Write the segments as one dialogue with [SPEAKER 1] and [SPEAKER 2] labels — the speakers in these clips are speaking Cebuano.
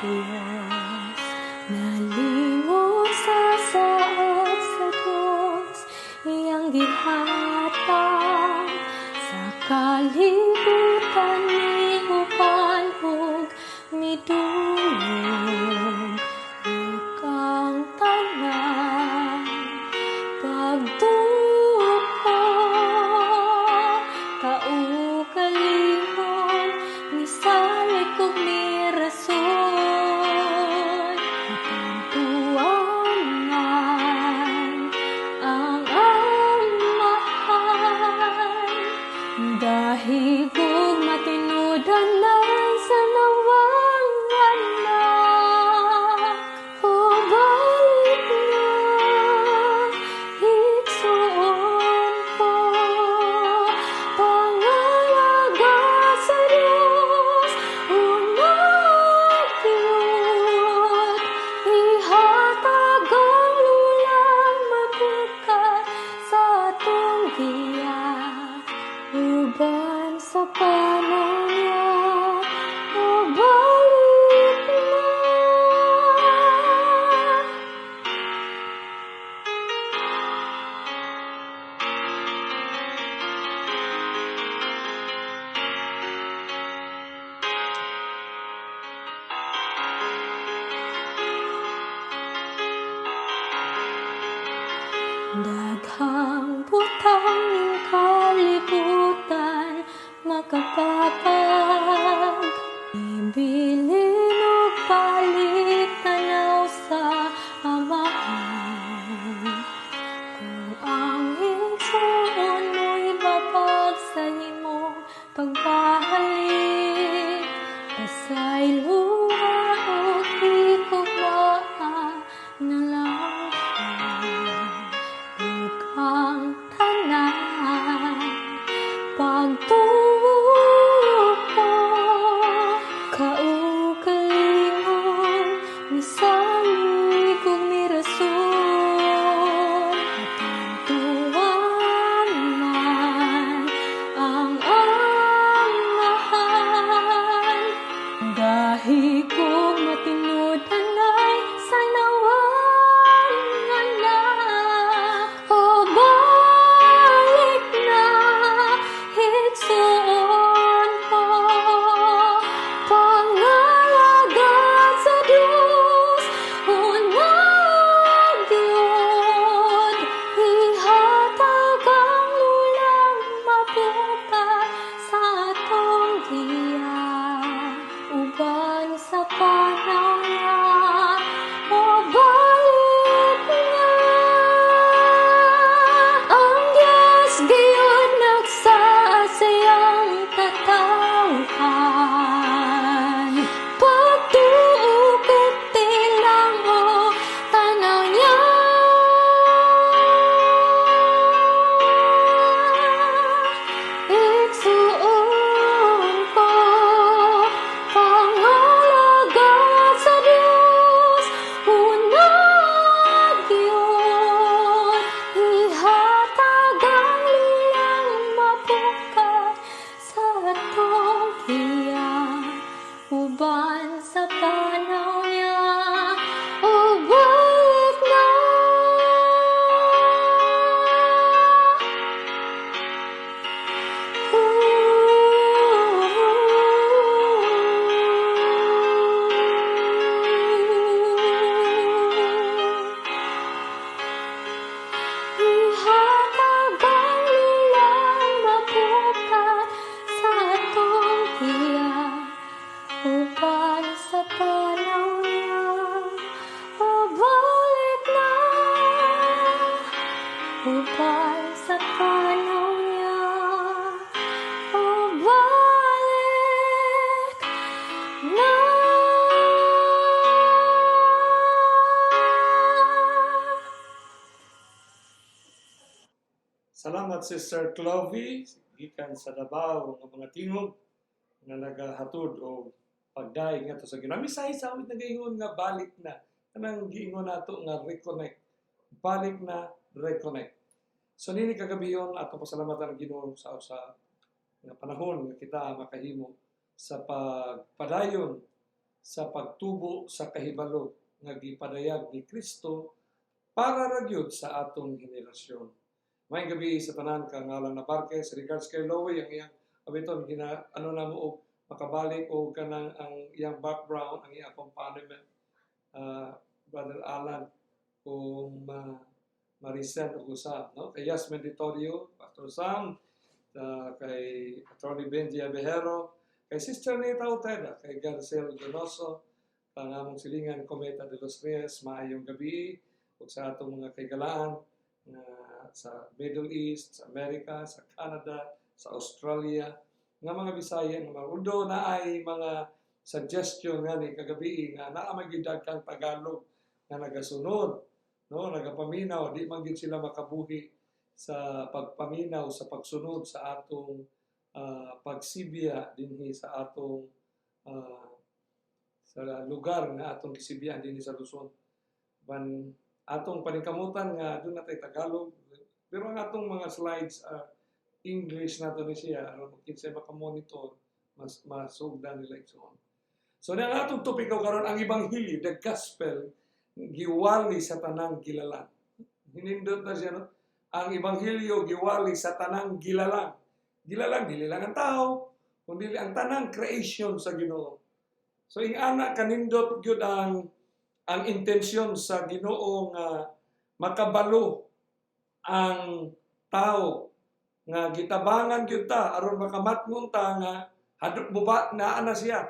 [SPEAKER 1] Diyos. Nalingon sa saad sa Diyos, iyang gihatag sa kalibutan, miuban ug midulog ug ang tanan. Pagtuo ko, kaugalingon, misalig kog mirason. Apan man ang Amahan, dahig ug matinud-anay sa nawong Anak. O balik na, igsuon ko, pangalagad sa Diyos, una gyud, ihatag ang lulang mapukat sa atong giya, uban sa panaw niya. O balik na. Daghang butang ning kalibutan makapapag ibilin og balik tanaw sa Amahan. Kung ang igsuon mo'y babag sa imong pagbahalik, pasayloa og higugmaa na lang siya. Ug ang tanan. Pagtuo ko, kaugalingon, misalig ug mirason. Apan tuwa man ang Amahan, dahig ug matinud-anay sa nawong Anak. O balik na, igsuon ko, pangalagad sa Dios, una gyud, ihatag ang lulang mapukat sa atong giya, uban sa panaw niya. O balik na. Ang Diyos gayud nagsaad sa iyang katawhan. Pagtuo ko tilang o tanaw niya. Igsuon ko, pangalagad sa Dios, una gyud, ihatag ang lulang mapukat sa atong giya, uban sa panaw niya. O balik na. Ihatag ang lulang mapukat sa atong giya, uban sa panaw niya. O balik na, uban sa panaw niya. O balik na.
[SPEAKER 2] Salamat, Sister Clovey, gikan sa Davao, nga mga tingog nga nagahatod og pagdaig ngadto sa Ginoo. Misahe sa awit nagaingon nga balik na. Kanang giingon nato nga reconnect. Balik na, reconnect. So nini kagabiyon ato pasalamatan ang Ginoo sa usa nga panahon nga kita makahimo sa pagpadayon sa pagtubo sa kahibalo nga gipadayag ni Kristo para ra gyud sa atong henerasyon. Maayong gabii sa tanan, kang Alan Nabarquez. Regards kay Lowy, ang iyang abiton gina ano na mo og makabalik og kanang ang iyang background, ang iyang accompaniment, Brother Alan, kung ma ma-resend og usab, no? Kay Yasmin Ditorio, Pastor Sam, kay Attorney Benji Abejero, kay Sister Nita Uteda, kay Garcel Donoso, ang among silingan Cometa de los Reyes, maayong gabi ug sa atong mga kaigalaan nga sa Middle East, sa Amerika, sa Canada, sa Australia, nga mga Bisaya nga mga although na ay mga suggestion nga ni kagabi nga naa man gyud kang Tagalog nga nagasunod, no, nagapaminaw, di man gyud sila makabuhi sa pagpaminaw, sa pagsunod sa atong pagsibya dinhi sa atong sa lugar nga atong gisibyan dinhi sa Luzon. Ban atong paningkamutan nga duna tay Tagalog, pero ang atong mga slides are English nato ni siya aron kinsay maka-monitor, mas masugdan nila igsoon. So ang atong topiko karon, ang ebanghelyo, the gospel, giwali sa tanang gilalang. Hinindot na siya, no? Ang ebanghelyo giwali sa tanang gilalang. Gilalang, dili lang ang tao, kundi ang tanang creation sa Ginoo. So ing-ana kanindot gyud ang intensyon sa Ginoo nga makabalo ang tao nga gitabangan gyud ta aron makamatngon ta nga hadot muba naa na siya,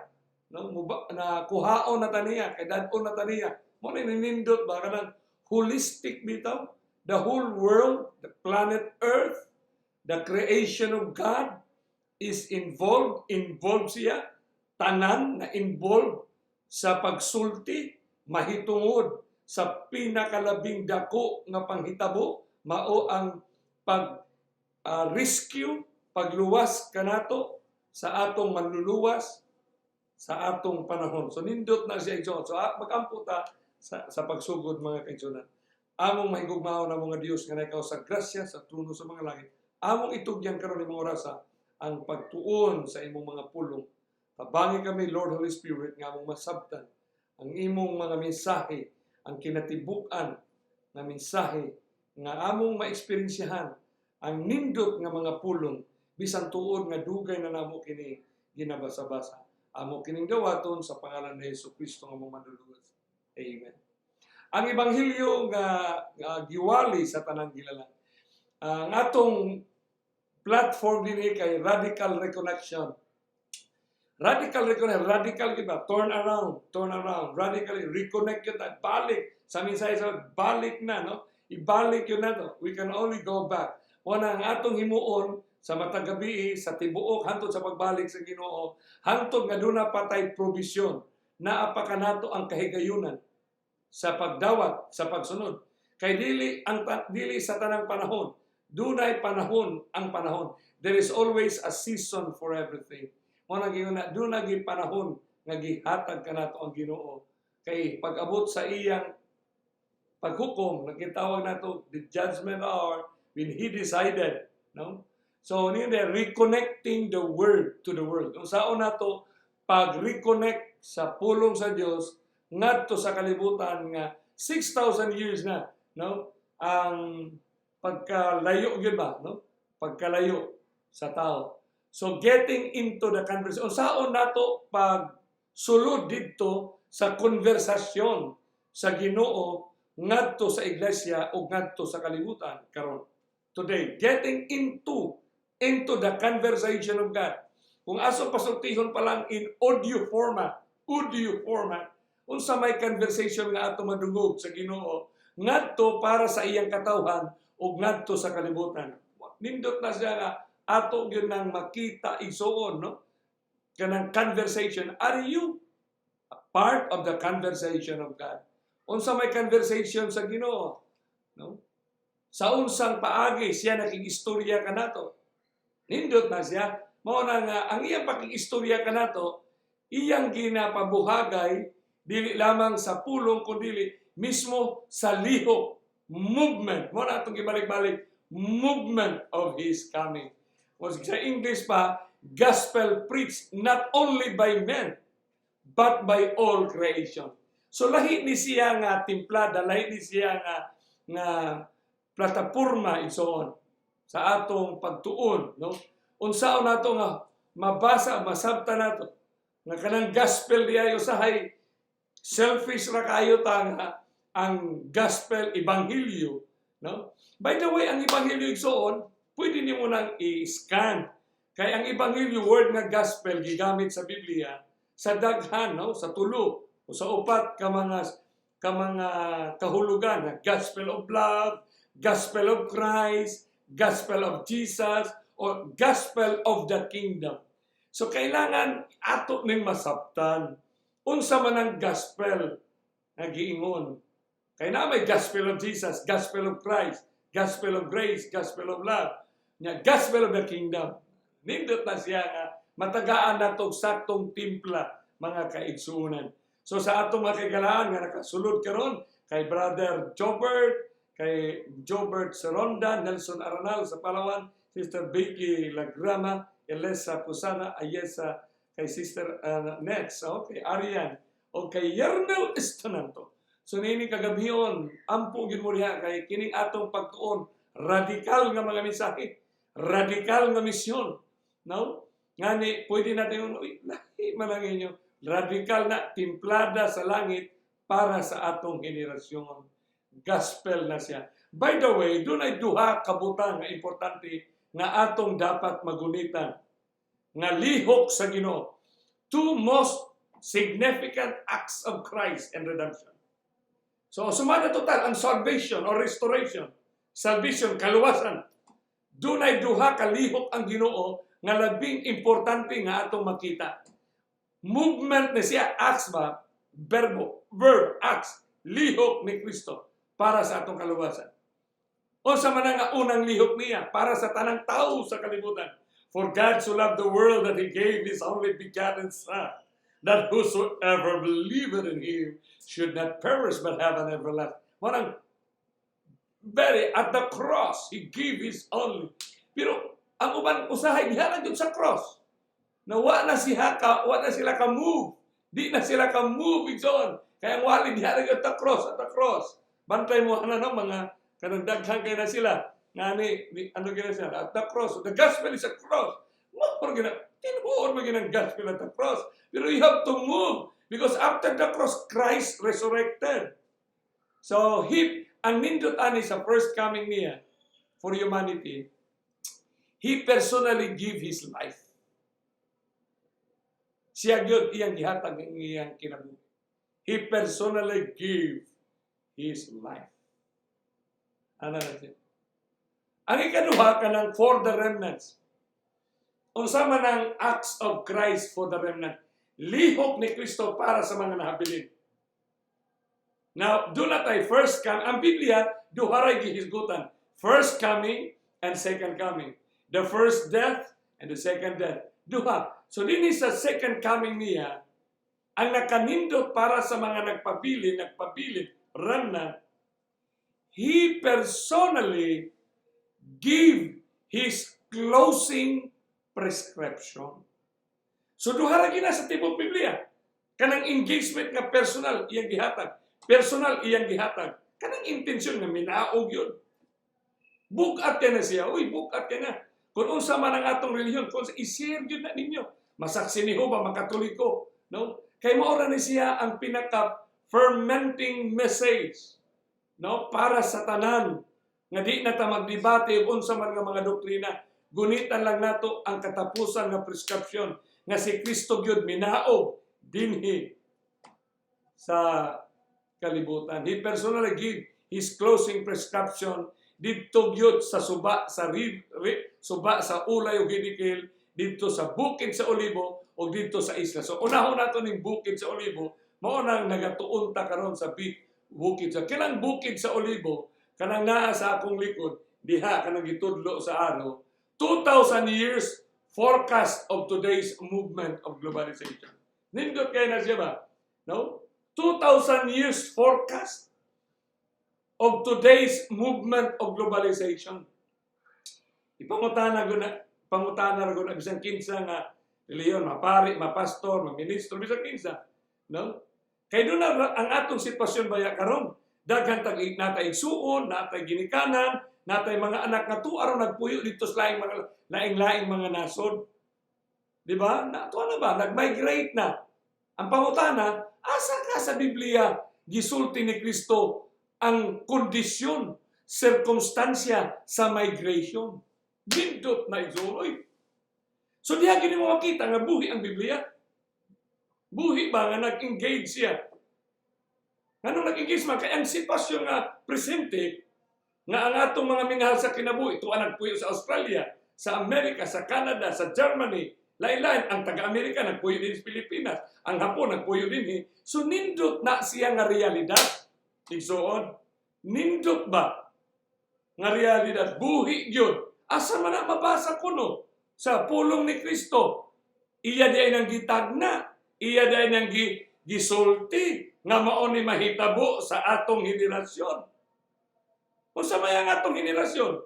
[SPEAKER 2] no, muba na, kuhaon na ta niya kay dad-on na ta niya. Mao ni nindot ba, kanang holistic bitaw, the whole world, the planet Earth, the creation of God is involved. Involved siya, tanan na involved sa pagsulti mahitungod sa pinakalabing dako nga panghitabo, mao ang pag rescue, pagluwas kanato sa atong manluluwas sa atong panahon. So nindot na siya, igsoon. So magampo ta sa pagsugod, mga kaigsuonan. Among mahigugmaon na mga Dios nga ikaw sa grasya sa trono sa mga langit. Among itugyan karon imong orasa ang pagtuon sa imong mga pulong. Tabangi kami, Lord Holy Spirit, nga among masabtan ang imong mga mensahe, ang kinatibuk-an nga mensahe nga among maeksperiensyahan ang nindot nga mga pulong bisan tuod nga dugay na namo kini ginabasa-basa. Amo kining dawaton sa pangalan ni Hesus Kristo nga among manluluwas. Amen. Ang ebanghelyo nga giwali sa tanang gilalang. Ang atong platform dinhi kay Radical Reconnection. Radical reconnection, radical ba? Turn around, radically reconnect yun tayo. Balik sa mensahe sa balik na, no? Ibalik gyud nato. We can only go back. Wala ang atong himuon sa matag gabi sa tibuok hantod sa pagbalik sa Ginoo, hantod nga duna pa tay provision, naa pa kanato ang kahigayunan sa pagdawat, sa pagsunod. Kay dili sa tanang panahon, dunay panahon ang panahon. There is always a season for everything. Mao nang giingon na duna gyud panahon nga gihatag kanato ang Ginoo. Kay pag-abot sa iyang paghukom, nagitawag nato the judgment hour when he decided, no? So niyo reconnecting the word to the world. Unsaon nato pag-reconnect sa pulong sa Dios ngadto sa kalibutan nga 6,000 years na, no? Ang pagkalayo gyud ba, no? Pagkalayo sa tao. So getting into the conversation. Unsaon nato pag sulod didto sa konversasyon sa Ginoo ngadto sa iglesia o ngadto sa kalibutan karon? Today, getting into the conversation of God. Kung ato pasultihon pa lang in audio format, unsa may conversation nga ato madungog sa Ginoo ngadto para sa iyang katawhan ug ngadto sa kalibutan? Nindot na siya nga ato gyud nang makita, igsuon, no? Kanang conversation. Are you a part of the conversation of God? Unsa may conversation sa Ginoo, no? Sa unsang paagi siya nakig-istorya kanato? Nindot na siya. Mao na nga ang iyang pakigistorya kanato, iyang ginapabuhagay dili lamang sa pulong kundi mismo sa lihok, movement. Mao na atong gibalik-balik, movement of his coming. O sa English pa, gospel preached not only by men but by all creation. So lahi ni siya nga timplada, lahi ni siya nga plataporma and so on sa atong pagtuon, no? Unsaon nato nga mabasa, masabta nato nga kanang gospel diay usahay selfish ra kayo ta nga ang gospel, ebanghelyo, no? By the way, ang ebanghelyo, igsoon, pwede nimo nang i-scan kay ang ebanghelyo, word nga gospel gigamit sa Biblia sa daghan, no, sa tulo o sa upat ka mga kahulugan nga gospel of love, gospel of Christ, gospel of Jesus or gospel of the kingdom. So kailangan ato ning masabtan unsa man ang gospel nga giingon. Kay na may gospel of Jesus, gospel of Christ, gospel of grace, gospel of love, nya gospel of the kingdom. Nindot na siya nga matagaan nato og saktong timpla, mga kaigsuonan. So sa atong mga kaigalaan nga nakasulod karon, kay Brother Jobert, kay Jobert Seronda, Nelson Aranal sa Palawan, Sister Vicky Lagrama, Elesa Pusana, Ayesa, kay Sister Nets, okay, Arian, o kay Yernel Estonanto. So nini kagabhion, ampo gyud mo diha kay kining atong pagtuon, radikal nga mga mensahe, radikal nga misyon. No? Ngani pwede natin, uy, lahi man ang inyo. Radikal na timplada sa langit para sa atong henerasyon. Gospel na siya. By the way, dunay duha ka butang nga importante nga atong dapat magunitan nga lihok sa Ginoo. Two most significant acts of Christ and redemption. So, sumada total ang salvation or restoration. Salvation, kaluwasan. Dunay duha ka lihok ang Ginoo nga labing importante nga atong makita. Movement ni siya, acts ba? Verbo, verb, acts, lihok ni Kristo para sa atong kaluwasan. O sa man nga unang lihok niya para sa tanang tao sa kalibutan. "For God so loved the world that He gave His only begotten Son, that whosoever believeth in Him should not perish but have an everlasting." Parang very at the cross, He gave His only. Pero ang uban usahay diha lang jud sa cross. Na wa na sila ka move. Di na sila ka move, igsoon. Kaya ang wali diha lang jud at the cross, at the cross. Bantay mo na no mga kanang daghan kay na sila. Ngani ni ano gina sila at the cross. The gospel is a cross. Mo gina tinuod mo ginang gospel at the cross. Pero you have to move because after the cross, Christ resurrected. So he ang nindot ani sa first coming niya for humanity, He personally give His life. Siya gyud iyang gihatag ang iyang kinabuhi. He personally give His life. Ano na siya? Ang ikaduha kanang for the remnants. Unsa man ang acts of Christ for the remnant? Lihok ni Kristo para sa mga nahabilin. Now, do not ay first come. Ang Biblia, duha ray gihisgutan. First coming and second coming. The first death and the second death. Duha. So, dinhi sa second coming niya, ang nakanindot para sa mga nagpabilin, remnant, He personally give His closing prescription. So duha ra gina sa tibuok Biblia. Kanang engagement nga personal iyang gihatag. Personal iyang gihatag. Kanang intensyon nga minaog yun. Bugat ka na siya. Uy, bugat ka na. Kung unsa man ang atong relihiyon, kung i-share gyud na ninyo. Masaksi ni ba makatoliko, no? Kay mao ra ni siya ang pinaka fermenting message, no, para sa tanan nga di na ta magdebate ug unsa man nga mga doktrina. Gunitan lang nato ang katapusan nga prescription nga si Kristo gyud minaog dinhi sa kalibutan. He personally give His closing prescription didto gyud sa suba sa suba sa Ulai ug Hidikil, didto sa bukid sa Olibo ug didto sa isla. So unahon nato ning bukid sa Olibo, mao nang nagatuon ta karon sa big bukid sa kanang bukid sa Olibo, kanang naa sa akong likod diha, kanang gitudlo sa araw. 2000 years forecast of today's movement of globalization. Nindot kay na siya ba? No? 2000 years forecast of today's movement of globalization. Ipangutana ko na, pangutana ra ko na bisan kinsa nga relihiyon, mapari, mapastor, maministro, bisan kinsa. No? Kay doon na ang atong sitwasyon baya karon. Daghan tag natay igsuon, natay ginikanan, natay mga anak nga tuwa ron nagpuyo dito sa laing mga laing-laing mga nasod. Di ba? Na, tuwa na ba? Nag-migrate na. Ang pangutana, asa ka sa Biblia gisulti ni Kristo ang kondisyon, sirkumstansya sa migration? Nindot na, igsoon. Oy. So diha gini mo makita nga buhi ang Biblia. Buhi ba nga nag-engage siya? Ngano nag-engage man? Kay ang sitwasyon nga presente, nga ang atong mga minahal sa kinabuhi, tuwa nagpuyo sa Australia, sa Amerika, sa Canada, sa Germany, lain-lain, ang taga-Amerika nagpuyo din sa Pilipinas, ang Hapon nagpuyo din eh. So nindot na siya nga realidad. Igsoon, nindot ba nga realidad? Buhi gyud. Asa man na mabasa kuno? Sa pulong ni Kristo. Iya di ay nang gitagna, iya di ay nang gisulti nga mao ni mahitabo sa atong henerasyon. Unsa may ang atong henerasyon?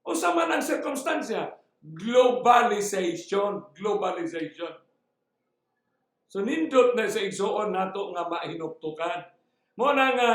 [SPEAKER 2] Unsa man ang sirkumstansya? Globalization, globalization. So nindot na sa, igsoon, nato nga mahinuktukan. Mo na nga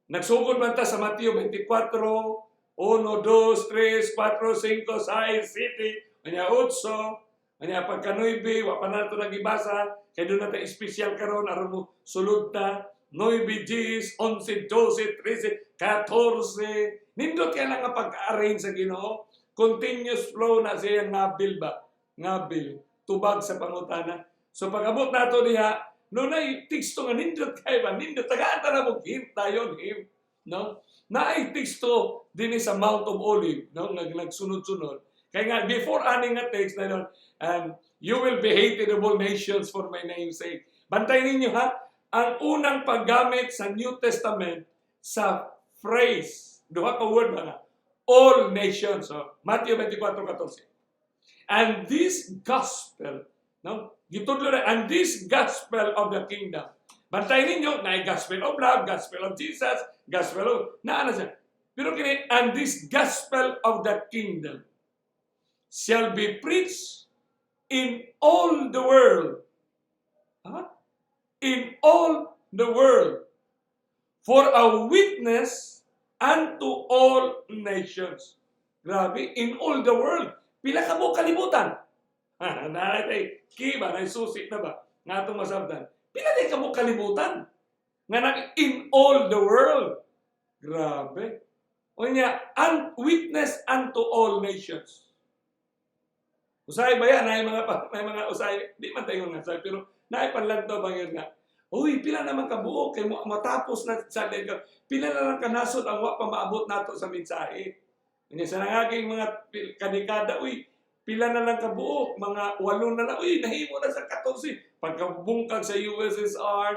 [SPEAKER 2] nagsugod man ta sa Mateo 24, 1, 2, 3, 4, 5, 6, 7, unya 8, unya pagka 9, wa pa nato nagibasa, kay doon natin espesyal karon aron mo sulod ta, 9, 10, 11, 12, 13, 14. Nindot kay lang nga pag-arrange sa Ginoo. Continuous flow na siya ngabil ba? Ngabil. Tubag sa pangutana. So pag-abot nato diha, no nay teksto nga nindot kay ba? Nindot tagaan ta na mo hint tayon him, no? Naay teksto dinhi sa Mount of Olive, no, nga nagsunod-sunod. Kay nga before ani nga text na yun, "And you will be hated of all nations for my name's sake." Bantay ninyo ha, ang unang paggamit sa New Testament sa phrase, duha ka word ba nga, "all nations." So, Matthew 24:14. "And this gospel," no? Gitudlo na, "and this gospel of the kingdom." Bantay ninyo, na gospel of love, gospel of Jesus, gospel of, naa na siya. Pero kini, "And this gospel of the kingdom shall be preached in all the world." Huh? "In all the world for a witness unto all nations." Grabe, "in all the world." Pila ka mo kalibutan? Naay key ba, naay susi na ba? Nga atong masabtan. Pila di ka mo kalibutan? Nga nang "in all the world." Grabe. Unya, and "witness unto all nations." Usay ba yan? May mga usay, di man tayo nga usay, pero naay panlantaw ba yun nga? Uy, pila naman kabuok kay mo matapos na sa ka. Pila na lang kanasod ang wa pa maabot nato sa mensahe. Unya sa nangaging mga kadekada, uy, pila na lang kabuok, mga 8 na lang, uy, nahimo na sa 14. Pagkabungkag sa USSR.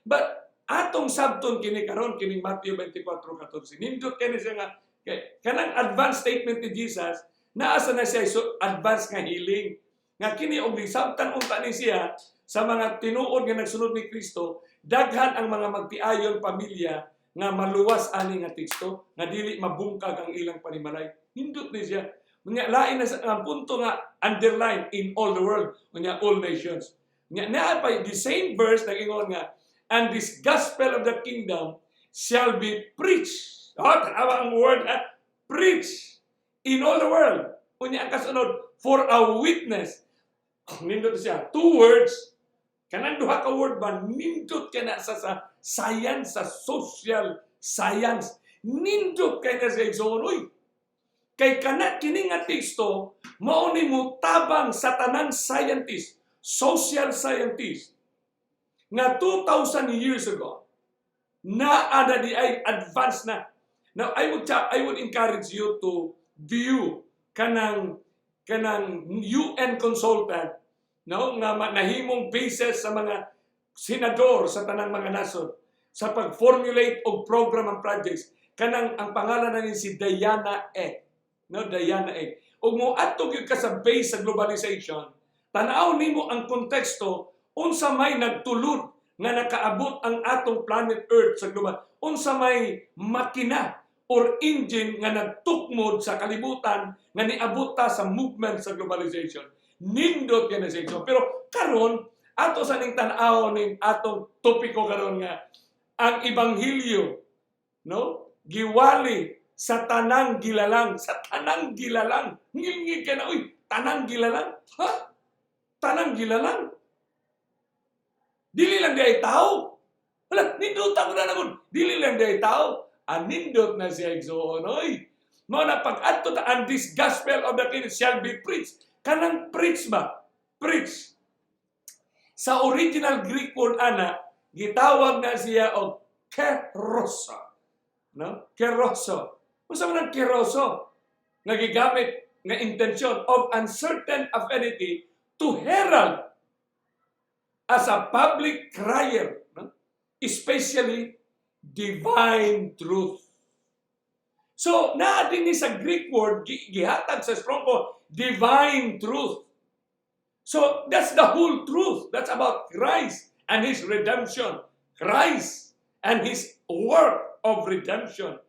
[SPEAKER 2] But atong sabton kini karon, kining Matthew 24:14. Nindot kini siya nga kay kanang advanced statement ni Jesus, naasa na siya so advanced nga healing. Nga kini og gisabtan unta ni siya sa mga tinuod nga nagsunod ni Kristo, daghan ang mga magtiayon pamilya nga maluwas ani nga teksto, nga dili mabungkag ang ilang panimalay. Nindot ni siya. Unya lain na sa ang punto nga underline "in all the world," unya "all nations." Nya naa pa the same verse nag-ingon nga, "And this gospel of the kingdom shall be preached." Oh, tanawa ang word ha? "Preach in all the world." Unya ang kasunod, "for a witness." Nindot siya. Two words. Kanang duha ka word ba, nindot ka na sa science, sa social science. Nindot kay na sa, igsoon. Uy, kay kana kini nga teksto mao ni mo tabang sa tanang scientist, social scientist nga 2000 years ago naa na di ay advance na. Now I would encourage you to view kanang UN consultant, no, nga nahimong basis sa mga senador sa tanang mga nasod sa pag-formulate og program and projects, kanang ang pangalan na ni si Diana Eck, no? Diana Eck. Ug mo adto gyud ka sa base sa globalization, tan-aw nimo ang konteksto unsa may nagtulod nga nakaabot ang atong planet Earth sa global, unsa may makina or engine nga nagtukmod sa kalibutan nga niabot ta sa movement sa globalization. Nindot kay na siya. Pero karon Ato sa ning tan-aw ning atong topiko karon nga ang ebanghelyo, no, giwali sa tanang gilalang, sa tanang gilalang. Ngilngig ka na, uy, tanang gilalang. Ha? Tanang gilalang. Dili lang diay tao. Wala, nindot ako na naman. Dili lang diay tao. Anindot na siya, igsoon, oy. Mao na pag adto ta, "And this gospel of the kingdom shall be preached." Kanang preach ba? Preach. Sa original Greek word ana, gitawag na siya og kerusso. No? Kerusso. Unsa man ang kerusso? Nga gigamit nga intention of uncertain affinity to herald as a public crier, no? Especially divine truth. So, naa din ni sa Greek word, gihatag sa Strong ko, divine truth. So, that's the whole truth. That's about Christ and His redemption. Christ and His work of redemption.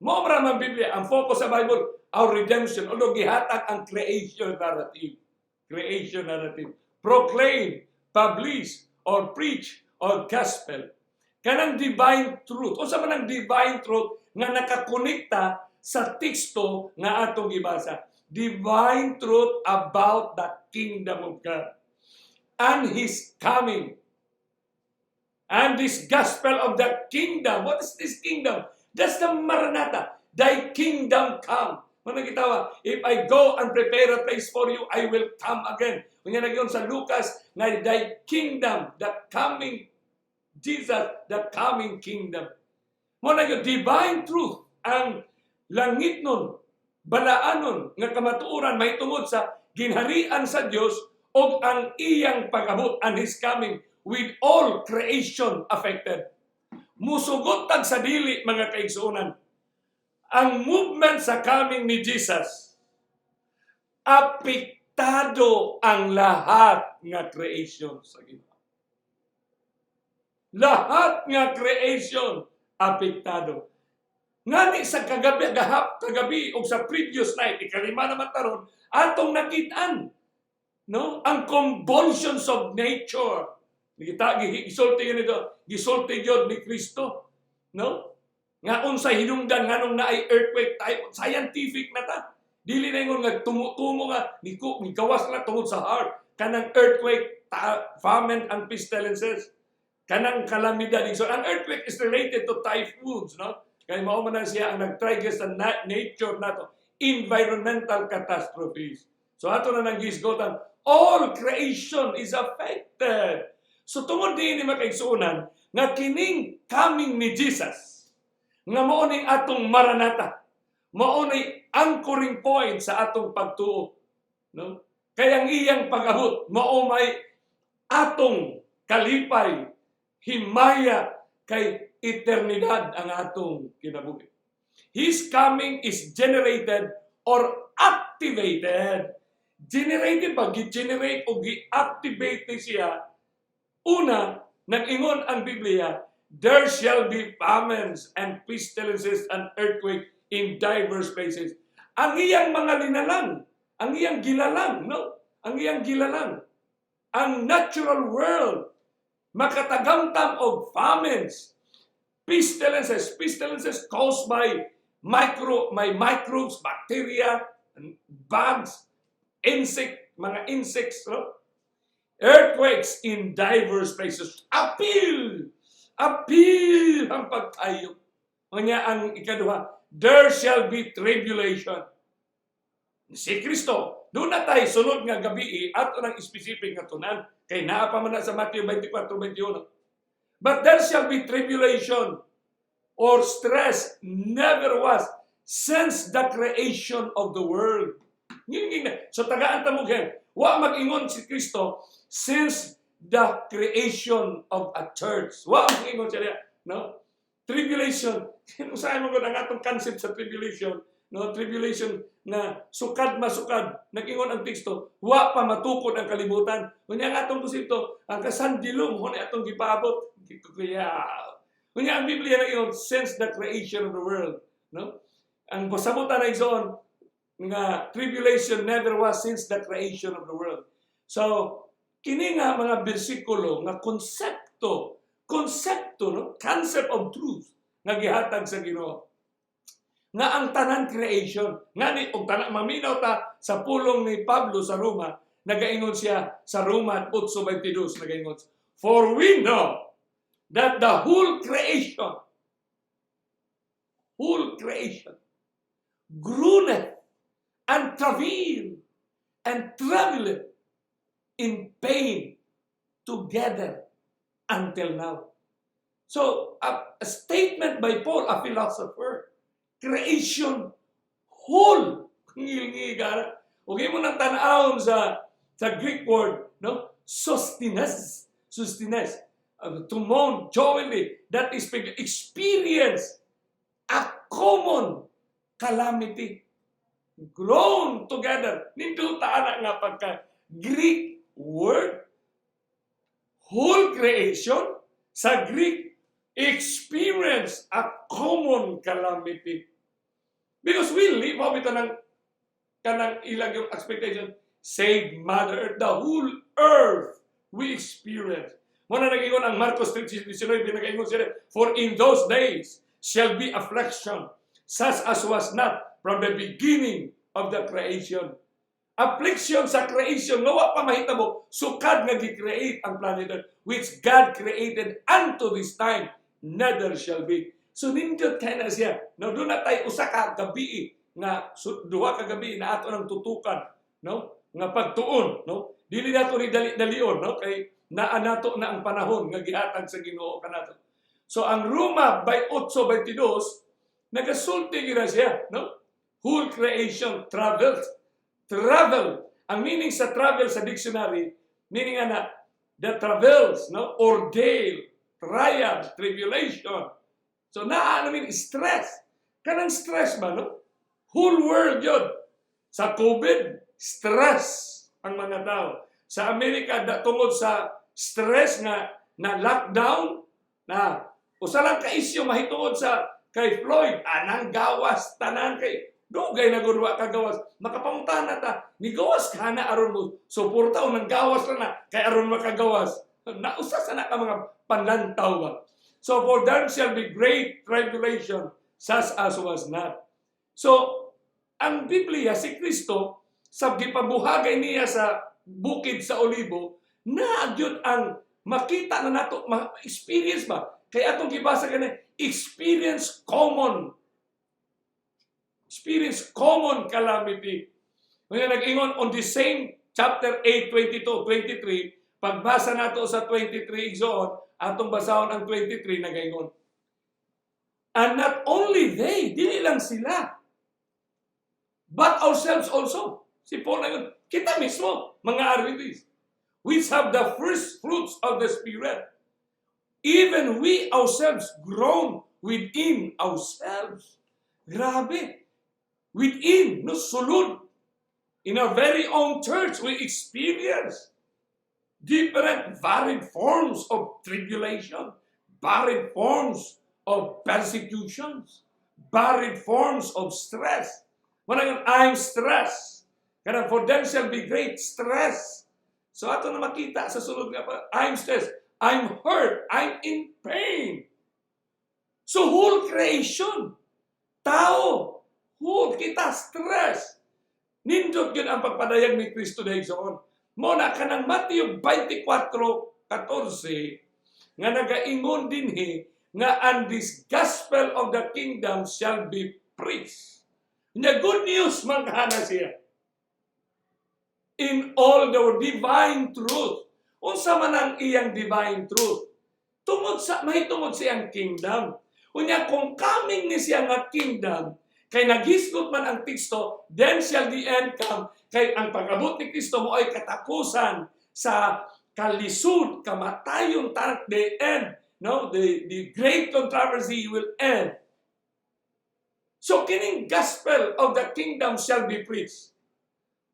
[SPEAKER 2] Mao man ang Biblia, ang focus sa Bible, our redemption. Although gihatag ang creation narrative. Creation narrative. Proclaim, publish, or preach, or gospel. Kanang divine truth. Unsa man ang divine truth nga nakakonekta sa teksto nga atong gibasa? Divine truth about the kingdom of God and His coming. And this gospel of the kingdom. What is this kingdom? That's the Maranatha. "Thy kingdom come." Mao gitawa, "If I go and prepare a place for you, I will come again." Unya nagyon sa Lucas, nga thy kingdom, the coming Jesus, the coming kingdom. Mao na gyud divine truth ang langit nun, balaanon nga kamatuoran mahitungod sa ginharian sa Dios og ang iyang pag-abot and His coming with all creation affected. Musugot tag sa dili, mga kaigsuonan. Ang movement sa coming ni Jesus, apektado ang lahat nga creation sa Ginoo. Lahat nga creation apektado. Ngani sa kagabi, gahap, kagabi o sa previous night, ikalima naman taron, atong nakitaan, no? Ang convulsions of nature. Kita gisulti yun ito, gisulti yun ni Kristo, no? Nga unsa hinungdan nganong naay earthquake type, scientific na ta. Dili na ingon nga tumo-tumo nga ni gawas na tungod sa heart kanang earthquake, famine and pestilences. Kanang kalamidad. So ang earthquake is related to typhoons, no? Kay mao man na siya ang nag-trigger sa nature nato, environmental catastrophes. So ato na nang gisgotan, all creation is affected. So tungod din ni, mga kaigsuonan, nga kining coming ni Jesus, nga mao ning atong Maranatha, mao ni anchoring point sa atong pagtuo. No? Kay ang iyang pag-abot, mao may atong kalipay, himaya, kay eternidad ang atong kinabuhi. His coming is generated or activated. Generated ba? Gi-generate o gi-activate ni siya. Una, nag-ingon ang Biblia, "There shall be famines and pestilences and earthquake in diverse places." Ang iyang mga linalang, ang iyang gilalang, no? Ang iyang gilalang. Ang natural world, makatagamtam og famines, pestilences, pestilences caused by microbes, bacteria, and bugs, insect, mga insects, no? Earthquakes in diverse places. Apil! Apil ang pagtayo. Unya ang ikaduha, there shall be tribulation. Si Kristo, duna tay sunod nga gabi ato ng specific nga tunan kay naa pa man na sa Matthew 24:21. But there shall be tribulation or stress never was since the creation of the world. Ngin na. So tagaan ta mo kay wa mag-ingon si Kristo since the creation of a church. Wa mag-ingon siya, no? Tribulation. Usahay mo gud ang atong concept sa tribulation, no? Tribulation na sukad masukad, nag-ingon ang teksto, wa pa matukod ang kalibutan. Unya ang atong konsepto, ang kasandilong mo atong gipaabot. Kuya. Unya ang Biblia nag-ingon since the creation of the world, no? Ang pasabutan na, igsoon, nga tribulation never was since the creation of the world. So, Kini nga mga bersikulo nga konsepto, konsepto, no? Concept of truth nga gihatag sa Ginoo. Nga ang tanan creation, nga ni og tanan maminaw ta sa pulong ni Pablo sa Roma, nagaingon siya sa Roma 8:22, nagaingon, "For we know that the whole creation groaneth and travail and travaileth in pain together until now." So, a statement by Paul, a philosopher, creation whole. Ngilngi ka. Okay mo nang tan-awon sa Greek word, no? Sustenance. Sustenance. To mourn joyfully. That is experience a common calamity. Groan together. Nindot ana nga pagka Greek word. Whole creation sa Greek, experience a common calamity. Because we live, mao bitaw ng kanang ilang yung expectation, save Mother Earth, the whole earth we experience. Mao na nag-ingon ang Marcos 3:19, nag-ingon sila, "For in those days shall be affliction, such as was not from the beginning of the creation." Affliction sa creation, nga wa pa mahitabo, sukad nga gi-create ang planet Earth, which God created unto this time, neither shall be. So nindot kay na siya. No, duna tay usa ka gabi nga duha ka gabi na ato nang tutukan, no? Nga pagtuon, no? Dili nato ni dali-dalion, no? Kay naa nato na ang panahon nga gihatag sa Ginoo kanato. So ang Roma by 8:22 nagasulti gyud na siya, no? Whole creation travels. Travel. Ang meaning sa travel sa dictionary, meaning nga na the travels, no? Ordeal, trial, tribulation. So naa namin stress. Kanang stress ba, no? Whole world yun. Sa COVID, stress ang mga tao. Sa Amerika, tungod sa stress nga na lockdown, na usa lang ka isyu mahitungod sa kay Floyd, anang gawas tanan kay dugay na gud wa ka gawas. Makapangutana ta, ni gawas ka na aron mo suporta o nang gawas lang na kay aron makagawas? Nausa sa na ka mga panlantaw ba. So for there shall be great tribulation such as was not. So ang Biblia, si Kristo sa gipabuhagay niya sa bukid sa Olibo, na gyud ang makita na nato, ma-experience ba? Kaya atong gibasa kani, experience common calamity. Ngayon nag-ingon on the same chapter 8, 22, 23, pagbasa nato sa 23 igsoon, atong basahon ang 23, nagaingon. "And not only they," dili lang sila, "but ourselves also." Si Paul na yun, kita mismo, mga RVDs, "which have the first fruits of the Spirit, even we ourselves groan within ourselves." Grabe. Within, no, sulod. In our very own church, we experience different varied forms of tribulation, varied forms of persecutions, varied forms of stress. Wala yung "I'm stressed." Kanang "For them shall be great stress." So ato na makita sa sulod nga pa, I'm stressed, I'm hurt, I'm in pain. So whole creation, tao, whole kita stress. Nindot yun ang pagpadayag ni Kristo dahil igsoon. Mao na kanang Matthew 24:14 nga nagaingon dinhi nga "And this gospel of the kingdom shall be preached." Nya good news man kana siya. In all the divine truth. Unsa man ang iyang divine truth? Tungod sa mahitungod sa iyang kingdom. Unya kung coming ni siya nga kingdom, kay naghisgot man ang teksto, "Then shall the end come," kay ang pag-abot ni Kristo mao ay katapusan sa kalisod, kamatayon, tanak, the end, no? The great controversy will end. So kining gospel of the kingdom shall be preached.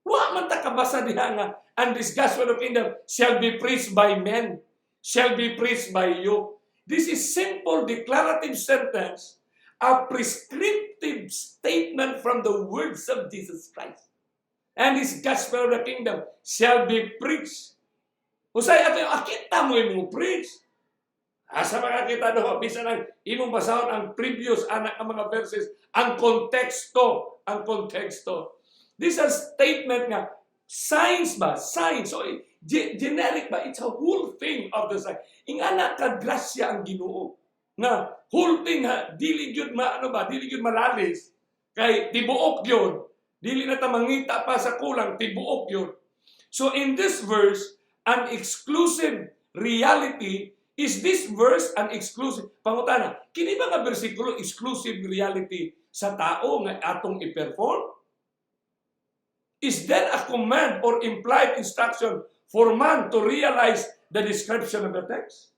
[SPEAKER 2] Wa man ta kabasa diha nga "And this gospel of kingdom shall be preached by men, shall be preached by you." This is simple declarative sentence, a prescriptive statement from the words of Jesus Christ. "And this gospel of the kingdom shall be preached." Usay ato yung akita mo imong preach. Asa makakita do bisan ang imong basahon ang previous anak ang mga verses, ang konteksto, ang konteksto. This is a statement nga signs ba? Signs. So generic ba? It's a whole thing of the sign. Ingana ka grasya ang Ginoo. Nga whole thing ha, dili gyud ma ano ba, dili gyud malalis kay tibuok gyud. Dili na ta mangita pa sa kulang, tibuok gyud. So in this verse, an exclusive reality. Is this verse an exclusive, pangutana, kini ba nga bersikulo exclusive reality sa tao nga atong i-perform? Is there a command or implied instruction for man to realize the description of the text?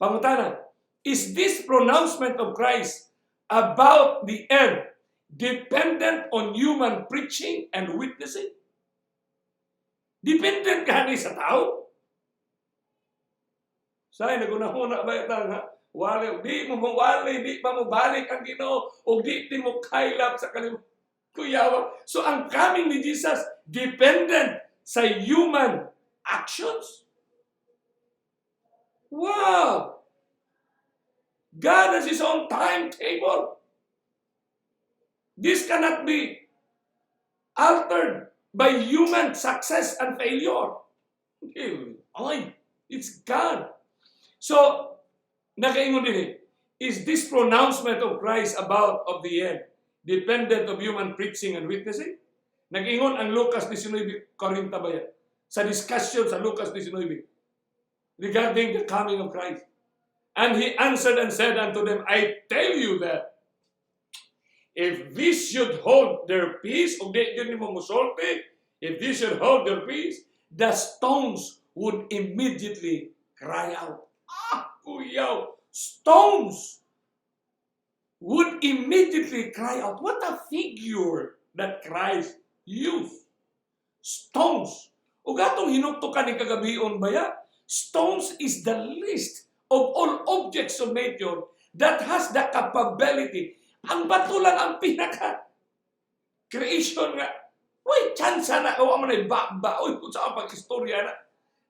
[SPEAKER 2] Pangutana, is this pronouncement of Christ about the end dependent on human preaching and witnessing? Dependent ka ni sa tao? Say, nagunahuna ba ita nga, wali, di mo mawali, di pa mo balik ang Ginoo, o di ti mo kaylap sa kalim kuyawa. So ang coming ni Jesus, dependent sa human actions? Wow! God has His own timetable. This cannot be altered by human success and failure. Ay, it's God. So, nakaingon din eh, is this pronouncement of Christ about of the end dependent of human preaching and witnessing? Nag-ingon ang Lucas 19.40 ba yan? Sa discussion sa Lucas 19 regarding the coming of Christ. "And he answered and said unto them, I tell you that if this should hold their peace," ug di yun nimo musulti, "if this should hold their peace, the stones would immediately cry out." Ah, kuyaw! Stones would immediately cry out. What a figure that Christ used. Stones. Ug atong hinuktukan ni kagabion baya, stones is the least of all objects of nature that has the capability. Ang bato lang ang pinaka creation nga way chance na o man ay ba ba oy kung saan pag-istorya na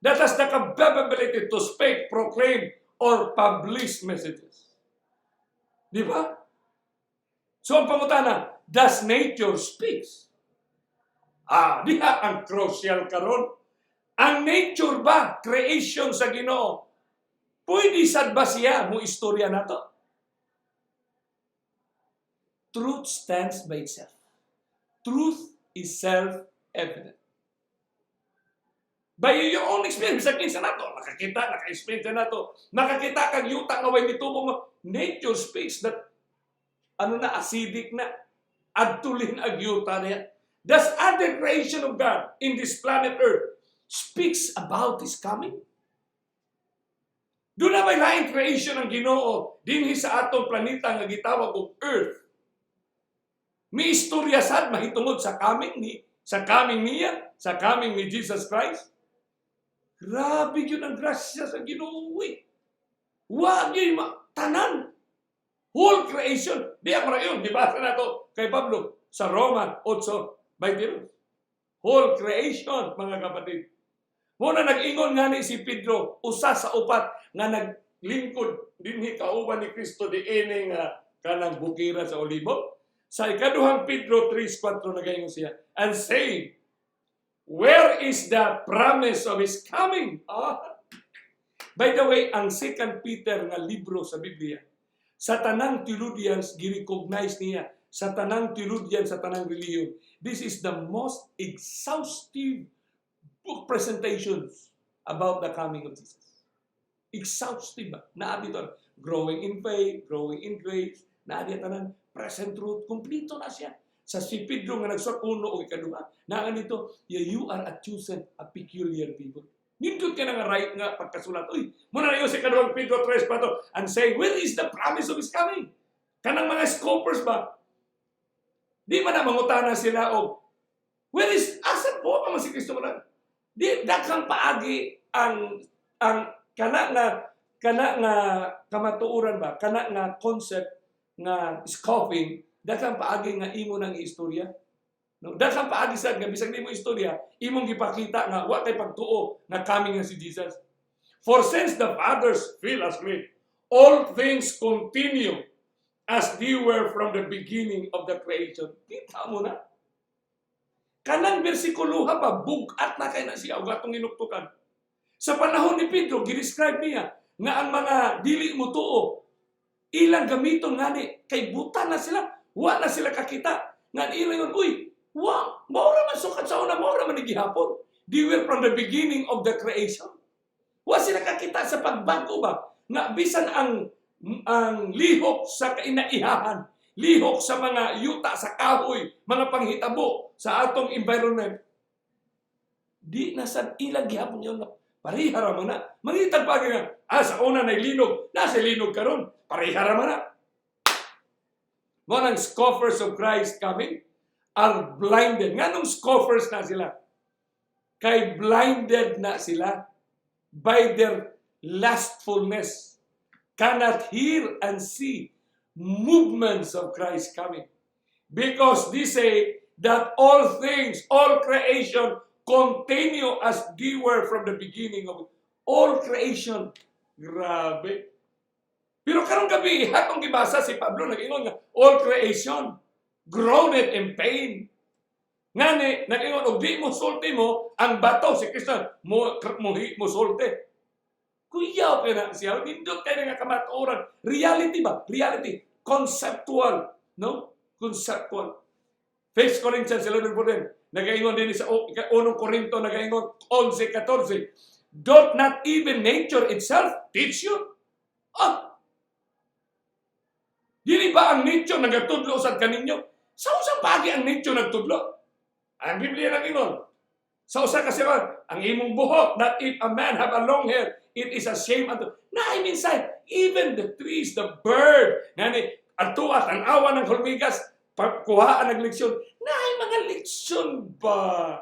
[SPEAKER 2] that has the capability to speak, proclaim, or publish messages. Di ba? So ang pangutana, does nature speaks? Ah, diha ang crucial karon. Ang nature ba, creation sa Ginoo, pwede sad ba siya mo istorya nato? Truth stands by itself. Truth is self-evident. By your own experience, sa kinsa nato, nakakita, naka-experience na nato, nakakita kag yuta nga way mitubo mo. Nature speaks that ano na, acidic na, adtulin ag yuta niya. Does other creation of God in this planet Earth speaks about His coming? Duna may laing creation ang Ginoo dinhi sa atong planeta nga gitawag og Earth? May istorya sad mahitungod sa coming niya, sa coming ni Jesus Christ. Grabe yun ang grasya sa Ginoo, eh. Wa gyud tanan. Whole creation. Di ako ra yun. Di ba na to kay Pablo sa Roma 8:22. Whole creation, mga kapatid. Muna nag-ingon nga ni si Pedro, usa sa upat nga naglingkod dinhi kauban ni Kristo diini nga kanang bukira sa Olibo. Sa ikaduhang Pedro 3:4 nagaingon siya, "And saying, where is the promise of His coming?" Ah. By the way, ang Second Peter nga libro sa Biblia, sa tanang theologians, gi-recognize niya, sa tanang theologian, sa tanang relihiyon, this is the most exhaustive book presentations about the coming of Jesus. Exhaustive ba? Naa dito, growing in faith, growing in grace, naa diya tanan, present truth, kompleto na siya. Sa si Pedro nga nagsuot uno o ikaduha, naa dito, "Yeah, you are a chosen, a peculiar people." Nindot ka na nga right nga pagkasulat. Uy, muna na yun sa ikaduhang Pedro 3:4, "And say, where is the promise of His coming?" Kanang mga scoffers ba? Di man na mangutana sila og where is, asa po man si Kristo man? Di daghang paagi ang kana nga kamatuoran ba, kana nga concept nga scoffing, daghang paagi nga imo nang istorya. No, daghang paagi sad nga bisag nimo istorya, imong gipakita nga wa kay pagtuo nga coming na si Jesus. "For since the fathers fell asleep, all things continue as they were from the beginning of the creation." Kita mo na. Kanang bersikuloha pa, bugat na kay na siya, ug atong inuktukan. Sa panahon ni Pedro, gidescribe niya nga ang mga dili mo tuo, ilang gamiton ngani, kay buta na sila, wa na sila kakita. Nga ilang yun, "Uy, wa, mao ra man sukad sa una, mao ra man ni gihapon." They were from the beginning of the creation. Wa sila kakita sa pagbago ba? Nga bisan ang lihok sa kainaihahan, lihok sa mga yuta, sa kahoy, mga panghitabo sa atong environment, di na sad ilang gihapon yun. Pareha ra man na. Mangitag pa nga, sa una na linog, nasa linog karon, pareha ra man na. Mao nang scoffers of Christ coming are blinded. Nganong scoffers na sila? Kay blinded na sila by their lustfulness. Cannot hear and see movements of Christ coming. Because they say that all things, all creation continue as they were from the beginning of all creation. Grabe. Pero karong gabi, atong gibasa si Pablo nag-ingon nga all creation groaned in pain. Ngani, nag-ingon, og di mo sulti mo, ang bato, si Kristo, mo sulti. Kuyaw kay na siya, nindot kay na nga kamatuoran. Reality ba? Reality. Conceptual. No? Conceptual. 1 Corinthians 11:14. Nagaingon din sa unong Korinto, nagaingon 11:14. "Doth not even nature itself teach you?" Ah! Dili ba ang nature nagatudlo sa kaninyo? Sa usang pagi ang nature nagtudlo? Ang Biblia nag-ingon. Sa usa kasi ang imong buhok, that if a man have a long hair, it is a shame unto. Na I mean, say, even the trees, the bird, ngani, adtoa, tan-awa ng hulmigas, kuhaan ng leksyon. Naay mga leksyon ba?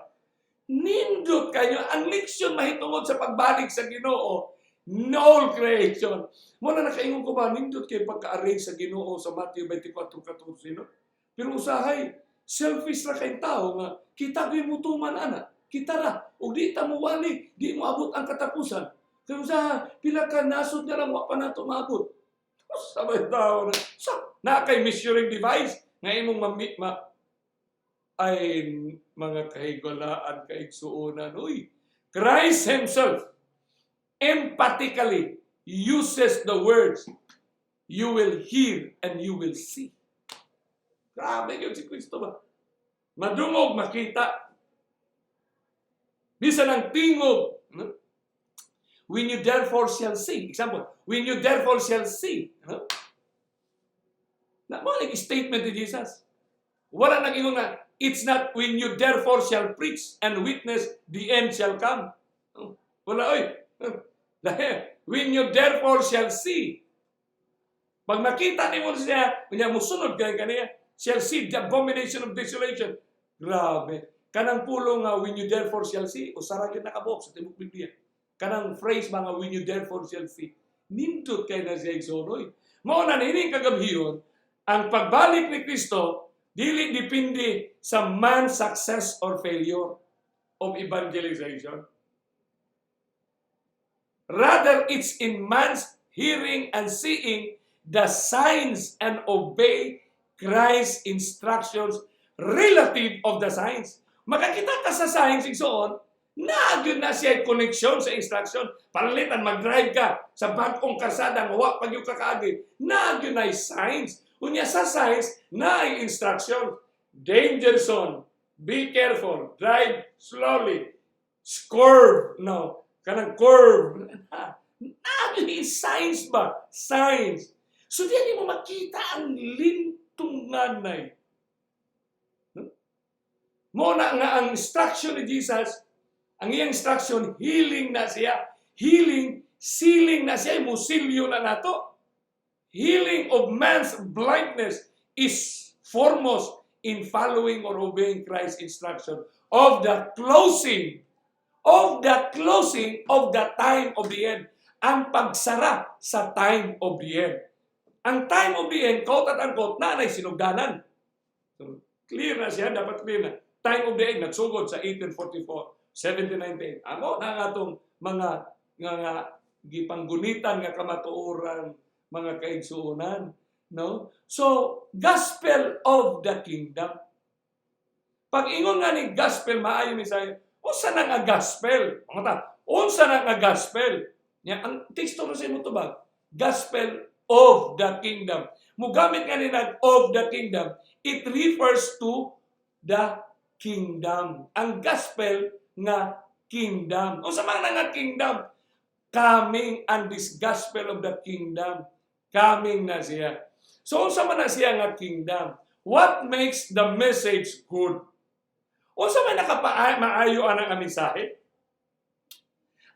[SPEAKER 2] Nindot kayo. Ang leksyon mahitungod sa pagbalik sa Ginoo. No creation. Mao na nakaingon ko ba, nindot kay pagka-arrange sa Ginoo sa Matthew 24:14, no? Pero usahay, selfish ra kay tao nga kita gyud mutuman ana. Kita ra ug di ta mo wali, di mo abot ang katapusan. Kaya usahay, pila ka nasod na lang wa pa nato maabot. Sabay tao na. Sa na kay measuring device nga imong mami, ma, ay mga kahigalaan, kaigsuonan, uy. Christ himself emphatically uses the words, "You will hear and you will see." Grabe yun si Kristo ba? Madungog, makita. Bisan ang tingog. No? "When you therefore shall see." Example, "When you therefore shall see." No? Na mao nang statement ni Jesus. Wala nang ingon nga, it's not "When you therefore shall preach and witness, the end shall come." No? Wala, oy. Dahil, "When you therefore shall see." Pag makita nimo siya, kunya musunod kay kaniya, "shall see the abomination of desolation." Grabe. Kanang pulong nga "when you therefore shall see," usa ra gyud nakabuok sa tibok Biblia. Kanang phrase mga "when you therefore shall see." Nindot kay na siya, igsoon. Mao na niini kagabhion, ang pagbalik ni Kristo dili depende sa man's success or failure of evangelization. Rather, it's in man's hearing and seeing the signs and obey Christ's instructions relative of the signs. Makakita ka sa signs, igsoon, na gyud na siya connection sa instruction. Pananglitan, mag-drive ka sa bag-ong karsada nga wa pa gyud ka kaagi, na gyud na signs. Unya sa signs, na instruction. Danger zone. Be careful. Drive slowly. Curve. No. Kanang curve. Na gyud signs ba? Signs. So di mo makita ang lintunganay. No? Mao na nga ang instruction ni Jesus, ang iyang instruction, healing na siya. Healing, sealing na siya, musilyo na nato. Healing of man's blindness is foremost in following or obeying Christ's instruction of the closing of the time of the end. Ang pagsara sa time of the end. Ang time of the end, quote at unquote, na na'y sinugdanan. So, clear na siya, dapat clear na. Time of the end nagsugod sa 1844, 1798. Amo na nga atong mga nga gipanggunitan nga kamatuoran, mga kaigsuonan, no? So, gospel of the kingdom. Pag ingon nga ni gospel, maayo mensahe, unsa na nga gospel? Pangutana, unsa na nga gospel? Nya ang teksto ra sa imo tubag, gospel of the kingdom. Mugamit nga ni nag of the kingdom, it refers to the kingdom. Ang gospel nga kingdom. Unsa man na nga kingdom? Coming and this gospel of the kingdom. Coming na siya. So unsa man na siya nga kingdom? What makes the message good? Unsa man nakapamaayo anang nga mensahe?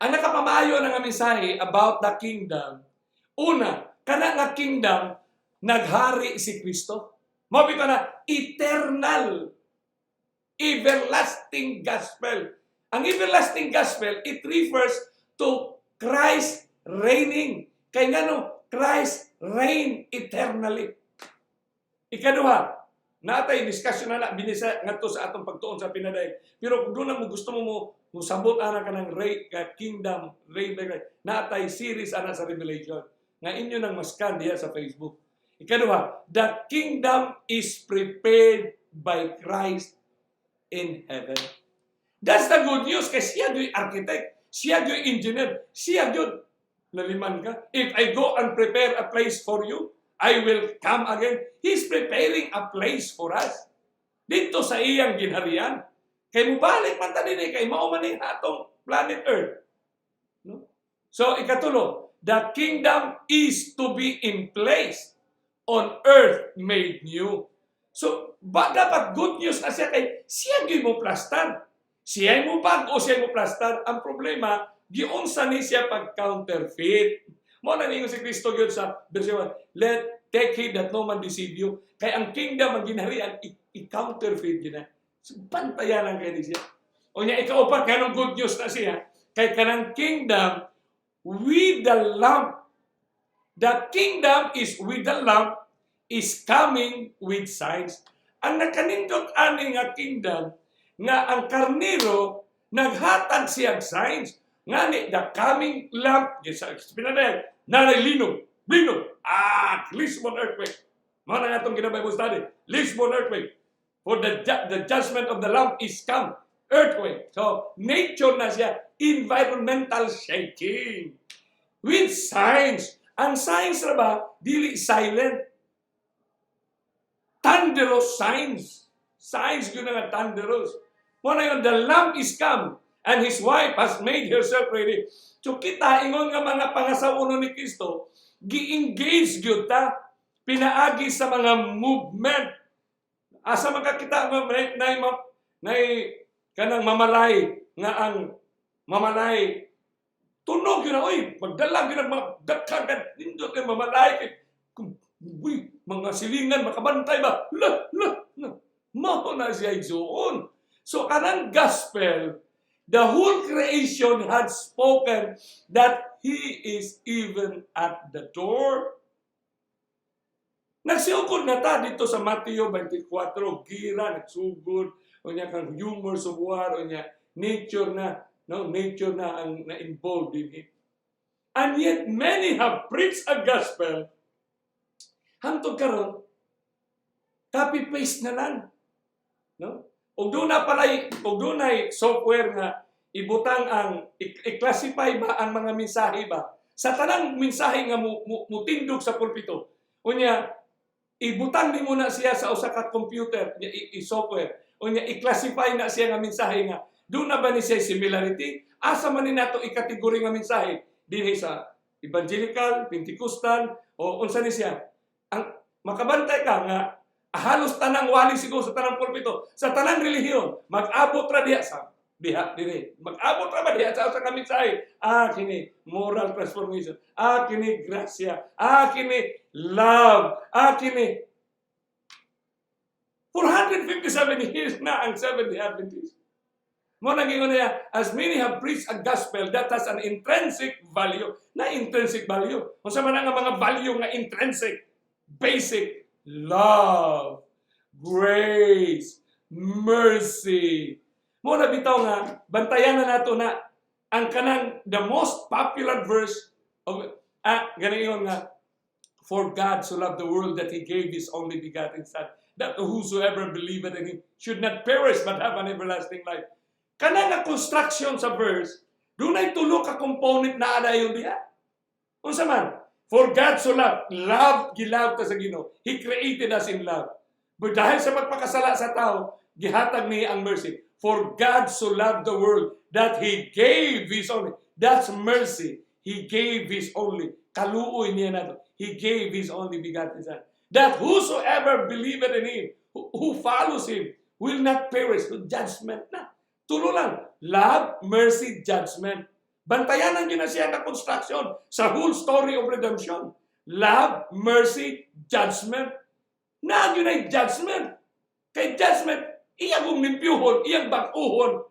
[SPEAKER 2] Ang nakapamaayo anang nga mensahe about the kingdom, una, kana nga kingdom naghari si Kristo. Mao bitaw na eternal, everlasting gospel. Ang everlasting gospel, it refers to Christ reigning. Kay ngano, Christ reign eternally. Ikaduha, natay discussion na na binisa ngadto sa atong pagtuon sa pinadayon. Pero kung doon na mo gusto mo mo musabot ana ka ng reign, ka kingdom, reign by Christ, natay series ana sa Revelation nga inyo nang maskan diha sa Facebook. Ikaduha, the kingdom is prepared by Christ in heaven. That's the good news kay siya gyud architect, siya gyud engineer, siya gyud laliman ka. "If I go and prepare a place for you, I will come again." He's preparing a place for us dito sa iyang ginharian. Kay mubalik man ta dinhi kay mao man ning atong planet Earth. No? So ikatulo, the kingdom is to be in place on earth made new. So, ba, dapat good news na siya kay siya gyud mo plastar. Siya mo bag o siya mo plastar. Ang problema, giunsa ni siya pag counterfeit. Mao na ningon si Kristo gyud sa verse 1, "Let take heed that no man deceive you." Kay ang kingdom, ang ginharian, i-counterfeit gyud na. So, bantayan ang kay ni siya. O niya, ikaupat, kanong good news na siya, kay kanang kingdom with the lamb. The kingdom is with the lamb is coming with signs. Ang nakanindot ani nga kingdom nga ang karnero naghatag siyang signs. Ngani the coming lamb sa pinadayag nanay linog, linog, Lisbon earthquake. Mao na nga itong gina-Bible study. Lisbon earthquake. For the judgment of the lamb is come. Earthquake. So, nature na siya. Environmental shaking. With signs. Ang signs na ba, dili silent. Thunderous signs. Signs yun na nga thunderous. Mao na yun, the lamb is come and his wife has made herself ready. So kita, ingon nga mga pangasawonon ni Kristo, gi-engage gyud ta pinaagi sa mga movement. Asa makakita nga nay, nay, nay kanang mamalay nga ang mamalay tunog yun na, oy, magdalag yun ang mga dagkag at nindot yung mamalay kay kung uy, mga silingan makabantay ba, la la la, mao na siya igsuon. So kanang gospel, the whole creation had spoken that he is even at the door. Nagsugod na ta dito sa Mateo 24, gira, nagsugod, unya kang humors of war, unya nature na, no, nature na ang na-involved in it. And yet many have preached a gospel hangtod karon copy paste na lang. No? Ug doon na palay, ug dunay software nga ibutang ang i-classify ba ang mga mensahe ba sa tanang mensahe nga mo mutindog sa pulpito. Unya ibutang nimo na siya sa usa ka computer nya i-software. Unya i-classify na siya nga mensahe nga doon na ba ni siya similarity? Asa man ni nato i-category nga mensahe? Dinhi sa evangelical, Pentecostal o unsa ni siya? Ang makabantay ka nga halos tanang wali siguro sa tanang pulpito, sa tanang relihiyon, mag-abot ra diha sa diha dinhi. Mag-abot ra ba diha sa usa ka mensahe? Ah, kini moral transformation. Ah, kini grasya. Ah, kini love. Ah, kini 457 years na ang Seventh-day Adventist. Mao nang ingon niya, as many have preached a gospel that has an intrinsic value. Na intrinsic value. Unsa man ang mga value nga intrinsic? Basic love, grace, Mercy. Mao na bitaw nga bantayan na nato na ang kanang the most popular verse of ganing nga, "For God so loved the world that He gave His only begotten Son, that whosoever believeth in Him should not perish but have an everlasting life." Kana nga construction sa verse, dunay tulo ka component na adayon diha. Unsa man? For God so loved, love, gilove ta sa Ginoo. He created us in love. But dahil sa pagpakasala sa tao, gihatag niya ang mercy. For God so loved the world that He gave His only. That's mercy. He gave His only. Kaluoy niya nato. He gave His only begotten Son, that whosoever believeth in Him, who follows Him, will not perish. So judgment na. Tulo lang. Love, mercy, judgment. Bantayan ang ginasiya na construction sa whole story of redemption. Love, mercy, judgment. Na yun ay judgment. Kay judgment, iyang kong limpyuhon, iyang bag-uhon.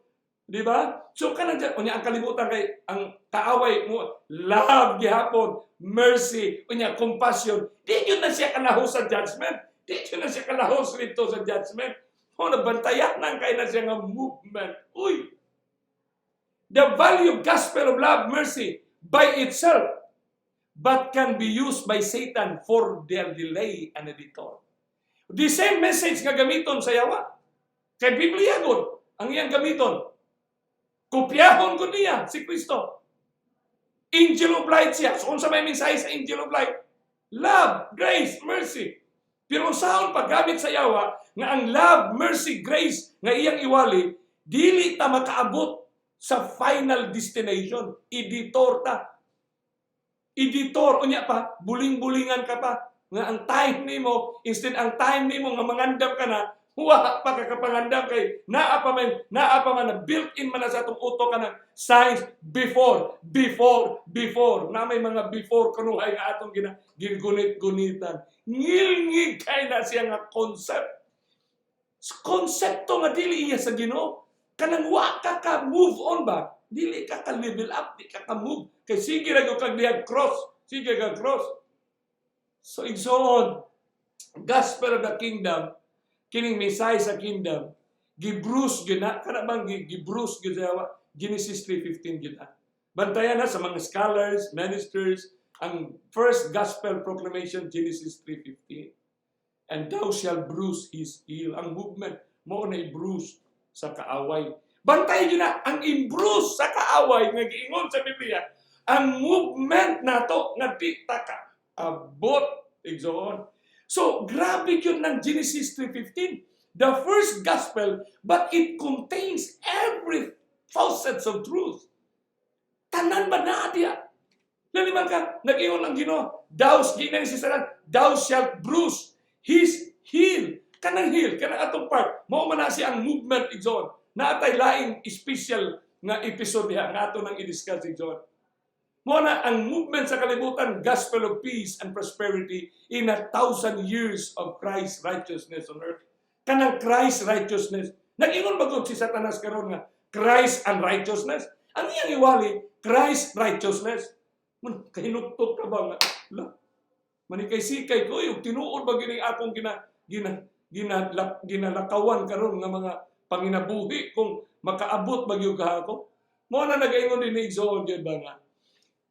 [SPEAKER 2] Di ba? So kanang dyan, unya ang kalibutan kay ang kaaway mo, love gihapon, mercy, unya compassion. Di yun na siya kalahos sa judgment. Di yun na siya kalahos rito sa judgment. O nabantayan nang kay na siya nga movement. Uy! The value of gospel of love, mercy by itself, but can be used by Satan for their delay and a detour. The same message nga gamiton sa yawa. Kay Biblia gud ang iyang gamiton. Kopyahon gud niya si Kristo. Angel of light siya. So unsa may mensahe sa angel of light? Love, grace, mercy. Pero unsaon paggamit sa yawa nga ang love, mercy, grace nga iyang iwali, dili ta makaabot sa final destination. I-detour ta. I-detour. Unya pa, buling-bulingan ka pa. Nga ang time nimo, instead ang time nimo nga mangandam ka na, wa pa ka kapangandam kay naa pa man na built-in man na sa atong utok ka ng signs before, before, before. Na may mga before kunuhay nga atong gina gingunit-gunitan. Ngilngig kay na siya nga concept. Konsepto nga dili iya sa Ginoo. Kanang wa ka ka move on ba? Dili ka ka level up, di ka ka move. Kay sige ra gyud kag dihag cross, sige ka cross. So igsoon, gospel of the kingdom, kining mensahe sa kingdom, gi-bruise gyud na, kana bang gi-bruise gyud sa Genesis 3:15 gyud na. Bantayan na sa mga scholars, ministers, ang first gospel proclamation, Genesis 3:15. "And thou shalt bruise his heel." Ang movement mo na i-bruise sa kaaway. Bantay gyud na ang i-bruise sa kaaway nga giingon sa Biblia. Ang movement nato nga di ta ka abot, igsoon. So grabe gyud ng Genesis 3:15. The first gospel, but it contains every facets of truth. Tanan ba na diya? Lali man ka, nag-ingon ang Ginoo, thou, ginan si Satan, "Thou shalt bruise his heel." Kanang heel, kanang atong part, mao man na siya ang movement, igsoon. Naatay laing special nga episode diha nga ato nang i-discuss, igsoon. Mao na ang movement sa kalibutan, gospel of peace and prosperity in 1,000 years of Christ's righteousness on earth. Kanang Christ righteousness. Nag-ingon ba gud si Satanas karon nga Christ and righteousness? Ang iyang iwali, Christ righteousness. Man, kahinuktok ka ba nga? La, manikay-sikay ko, yung tinuod ba gining akong ginalakawan karon nga mga panginabuhi kung makaabot ba gyud ka ako? Mao na nagaingon din ni igsoon gyud ba nga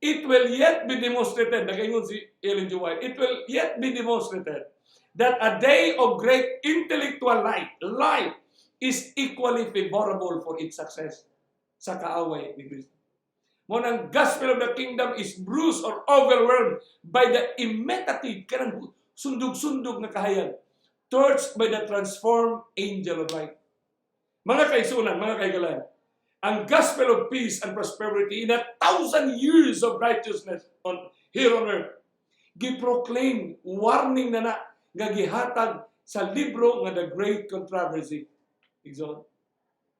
[SPEAKER 2] it will yet be demonstrated, nagaingon si Ellen G. White, it will yet be demonstrated that a day of great intellectual light is equally favorable for its success sa kaaway ni Kristo. Mao nang gospel of the kingdom is bruised or overwhelmed by the imitative, kanang sundog-sundog na kahayag, torched by the transformed angel of light. Mga kaigsuonan, mga kahigalaan, ang gospel of peace and prosperity in 1,000 years of righteousness on here on earth, gi-proclaim, warning na na, nga gihatag sa libro nga The Great Controversy. Igsoon.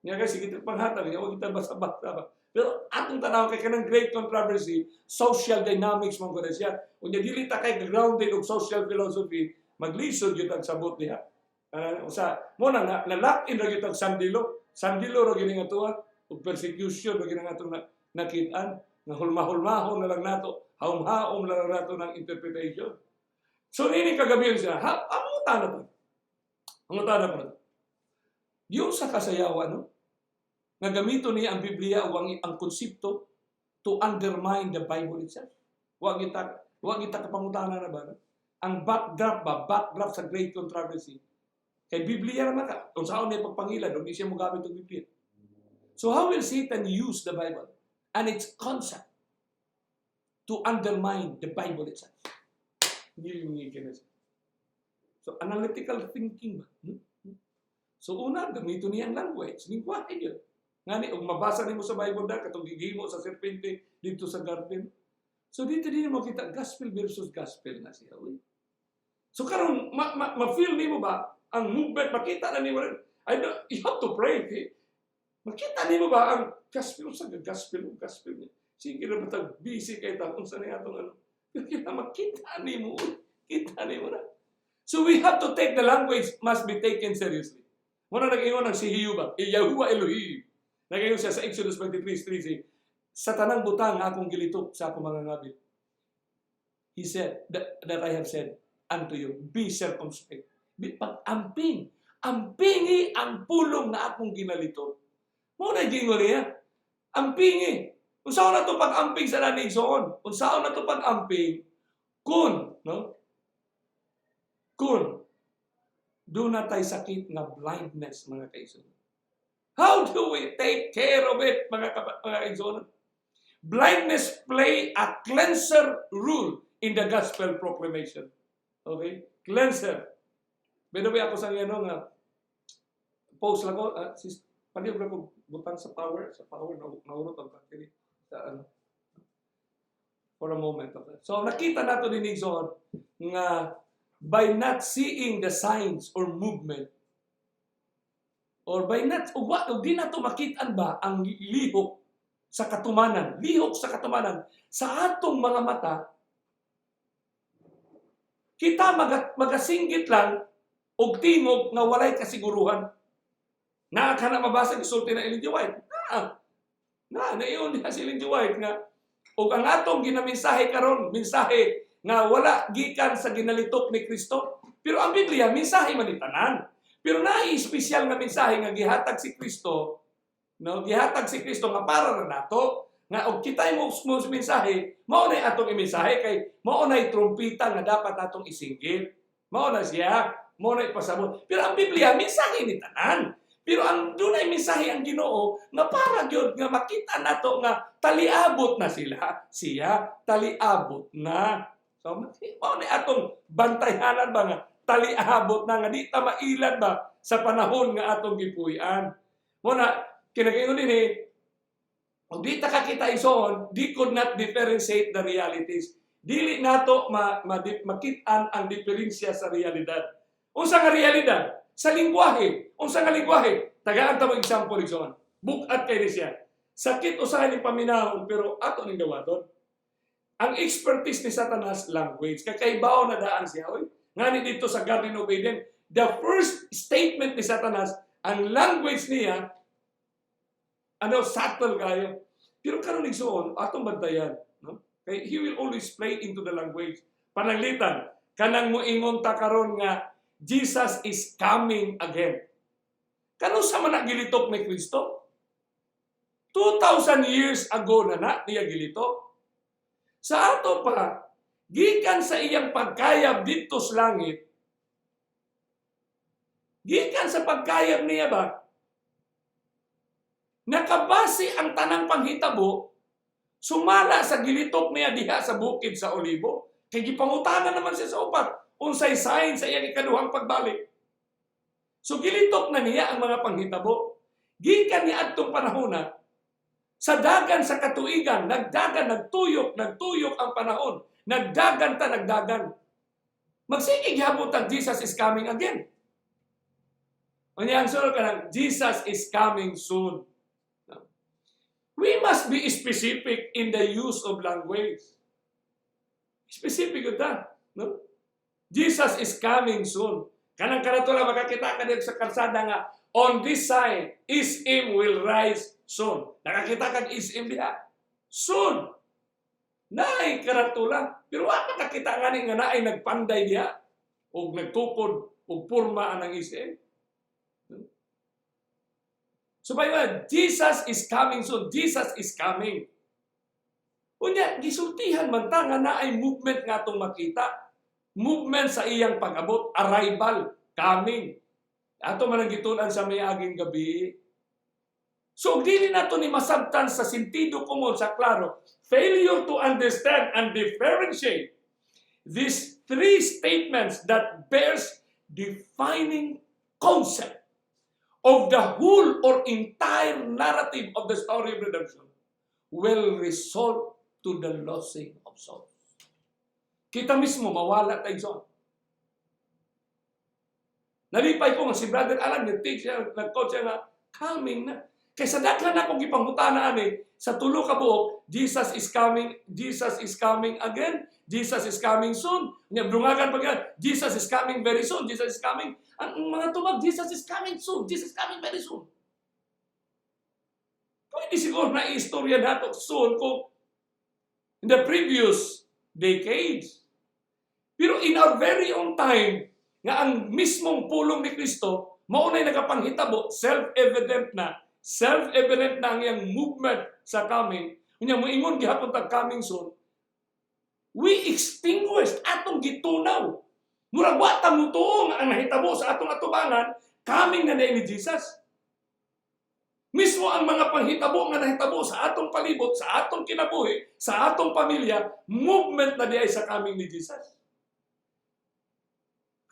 [SPEAKER 2] Nga kasi kita panghatag, nga kita basa-basa ba. Pero atong tanaw kay kanang Great Controversy, social dynamics man kuno siya. Unya dili ta kay grounded og social philosophy, maglisod gyud ang sabot diha. Usa mo na lock in ra gyud ang sandilo. Sandilo ra gyud nga tuwa ug persecution ra gyud nga atong nakit-an nga hulma-hulmahon na lang nato, haum-haom na lang nato ng interpretation. So nini kagabi siya, ha, ang na to. Ang na to. Yung sa kasayawan, no? Nga gamito niya ang Biblia o ang konsepto to undermine the Bible itself. Wa kita kapangutana na ba? No? Ang backdrop ba, backdrop sa Great Controversy. Kay Biblia naman ka. Kung saan niya pagpangilad, hindi siya mogamit og Biblia. So how will Satan use the Bible and its concept to undermine the Bible itself? Ngil na siya. So analytical thinking ba? Hmm? So una, gamito niya ang language, lingwahe yun. Ngani, ug mabasa nimo sa Bible da, katong gigimo sa serpente dito sa garden. So dito din mo kita gospel versus gospel na siya. Uy. So karon ma, ma, ma-feel nimo ba ang movement, makita na nimo rin. I don't, you have to pray. Okay? Makita nimo ba ang gospel sa gospel gospel niya? Sige ra ba, busy kay ta unsa na atong ano. Pero makita nimo, uy. Kita nimo na. So we have to take the language must be taken seriously. Muna nag-ingon ng si Hiyuba, Yahuwah Elohim. Nag-ingon siya sa Exodus 23:3, "Sa tanang butang nga akong gilitok sa akong mga ngabil." He said that "I have said unto you, be circumspect." Be, pag-amping, ampingi ang pulong na akong ginalitok. Mao na gingon niya. Ampingi. Unsaon na to pag-amping sa laning igsoon? Unsaon na to pag-amping kun, no? Kun duna tay sakit nga blindness, mga kaigsoon. How do we take care of it, mga kaigsoon? Blindness play a cleanser role in the gospel proclamation. Okay? Cleanser. By the way, ako sa ano nga, post lang ko, sis, palihog lang ko butang sa power, na, naurot ang battery. Sa ano, for a moment. Okay? So, nakita nato din igsoon nga by not seeing the signs or movement or by not o wa o di nato makitaan ba ang lihok sa katumanan sa atong mga mata, kita magasinggit lang og tingog nga walay kasiguruhan. Naa ka na mabasa gisulti na Ellen G. White na na naiyon niya si Ellen G. White nga og ang atong ginamensahe karon, mensahe nga wala gikan sa ginalitok ni Kristo. Pero ang Biblia, mensahe man ni tanan. Pero naay espesyal nga mensahe nga gihatag si Kristo, no? Gihatag si Kristo nga para na nato nga og kitay mo sa mensahe, mao na atong imensahe kay mao na trumpita nga dapat atong isinggit. Mao na siya, mao na ipasabot. Pero ang Biblia, mensahe ni tanan. Pero ang dunay mensahe ang Ginoo nga para gyud nga makita nato nga taliabot na sila, siya taliabot na. So mao ni atong bantayhanan ba nga taliabot na, nga di ta mailad ba sa panahon nga atong gipuy-an. Mo na kinagaingon din eh, kung di ta kakita, igsoon, di could not differentiate the realities. Dili nato makit-an ang diferensya sa realidad. Unsa nga realidad? Sa lingwahe. Unsa nga lingwahe? Tagaan ta mo example, igsoon. Buk-at kay ni siya. Sakit usahay ning paminawon, pero ato ning dawaton. Ang expertise ni Satanas, language. Kakaibaw na daan siya. Oy. Ngani dito sa Garden of Eden, the first statement ni Satanas, ang language niya, ano, subtle kayo. Pero karon, igsoon, atong bantayan. No? Kay he will always play into the language. Pananglitan, kanang moingon ta karon nga Jesus is coming again. Kanus-a man na gilitok ni Kristo? 2,000 years ago na na niya gilitok. Sa ato pa, gikan sa iyang pagkayab dito sa langit, gikan sa pagkayab niya ba, nakabase ang tanang panghitabo, sumala sa gilitok niya diha sa bukid sa Olibo. Kay gipangutana naman siya sa upat, unsay sign sa iyang ikaduhang pagbalik. So gilitok na niya ang mga panghitabo. Gikan niya adtong panahona, sa dagan sa katuigan, nagdagan, nagtuyok, nagtuyok ang panahon. Nagdagan ta, nagdagan. Magsige gihapon tag Jesus is coming again. Unya ang sunod kanang Jesus is coming soon. We must be specific in the use of language. Specific yun ta. No? Jesus is coming soon. Kanang kanato lang makakita ka dito sa kalsada nga on this side, SM will rise soon. Nakakita kag SM diha. Soon. Naay karatula. Pero wa pa kakita ngani nga naay nagpanday diha og nagtukod og porma anang SM. So by Jesus is coming soon. Jesus is coming. Unya, gisultihan man ta nga naay movement nga atong makita. Movement sa iyang pag-abot, arrival, coming. Ato man ang gitun-an sa miaging gabi. So, ug dili nato ni masabtan sa sentido komon, sa klaro, failure to understand and differentiate these three statements that bears defining concept of the whole or entire narrative of the story of redemption will result to the losing of souls. Kita mismo, mawala tayo soul. Nalipay ko nga si Brother Alan, nag-teach siya, nag-coach siya nga, coming na. Kaysa daghan akong gipangutana ani sa tulo ka buok, "Jesus is coming, Jesus is coming again, Jesus is coming soon." Nya dungagan pa gyud, "Jesus is coming very soon, Jesus is coming." Ang mga tubag, "Jesus is coming soon, Jesus is coming very soon." Pwede siguro na istorya nato soon kung in the previous decades. Pero in our very own time, nga ang mismong pulong ni Kristo, mao na'y nagapanghitabo, self-evident na ang iyang movement sa coming. Unya moingon gihapon tag coming soon, we extinguished, atong gitunaw. Murag wa ta motuo nga ang nahitabo sa atong atubangan, coming na ni Jesus. Mismo ang mga panghitabo nga nahitabo sa atong palibot, sa atong kinabuhi, sa atong pamilya, movement na diay sa coming ni Jesus.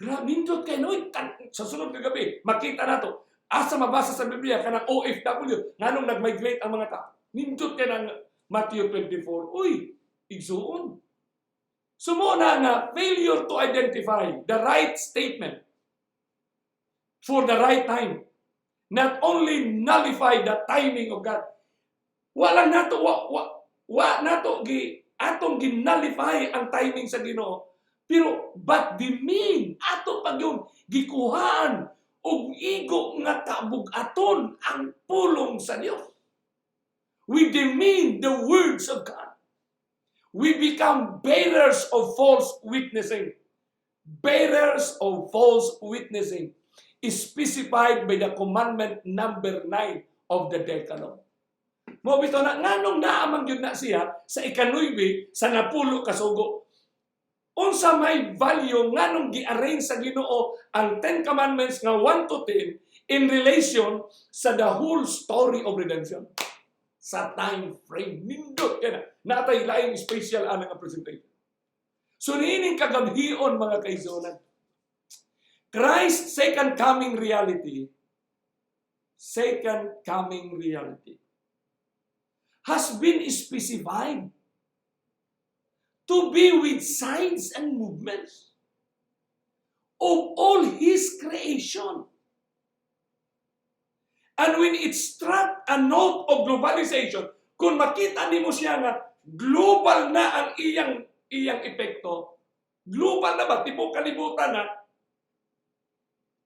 [SPEAKER 2] Grabe, nindot kay no, sa sunod kagabi, makita nato. Asa mabasa sa Biblia kanang OFW, nganong nag-migrate ang mga tao. Nindot kay ng Matthew 24. Uy, igsuon. So mao na nga failure to identify the right statement for the right time not only nullify the timing of God. Wala nato wa nato gi atong gi-nullify ang timing sa Ginoo. Pero but demean ato pag yung gikuhaan og igo nga kabug-aton ang pulong sa Dios. We demean the words of God. We become bearers of false witnessing. Bearers of false witnessing is specified by the commandment number 9 of the Decalogue. Mao bitaw na nganong naa man gyud na siya sa ikanuibe sa napulo ka sugo. Unsa may value, nganong gi-arrange sa Ginoo ang Ten Commandments nga 1 to 10 in relation sa the whole story of redemption? Sa time frame. Nindot kay na. Natay laing special ana nga presentation. So niining kagabhion, mga kaigsuonan, Christ's second coming reality has been specified to be with signs and movements of all His creation. And when it struck a note of globalization, kung makita nimo siya nga global na ang iyang epekto, global na ba, tibuok kalibutan na,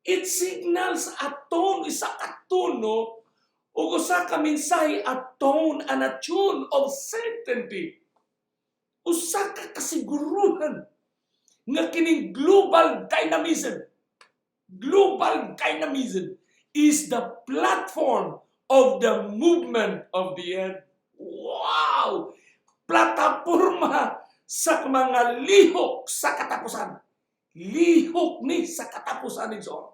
[SPEAKER 2] it signals a tone, isa ka tono, o usa ka mensahe, a tone and a tune of certainty. Usa ka kasiguruhan nga kining global dynamism is the platform of the movement of the end. Wow! Plataporma sa mga lihok sa katapusan. Lihok ni sa katapusan ni John.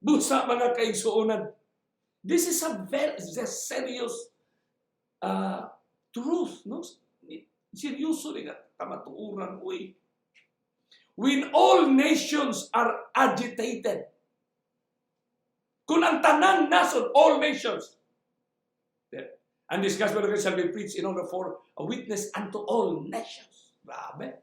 [SPEAKER 2] Busa, mga kaigsuonan, this is a very a serious truth, no? Seryoso ni nga kamatuoran, uy. When all nations are agitated, kung ang tanang nasod, all nations, and this gospel of Christ shall be preached in order for a witness unto all nations. Grabe.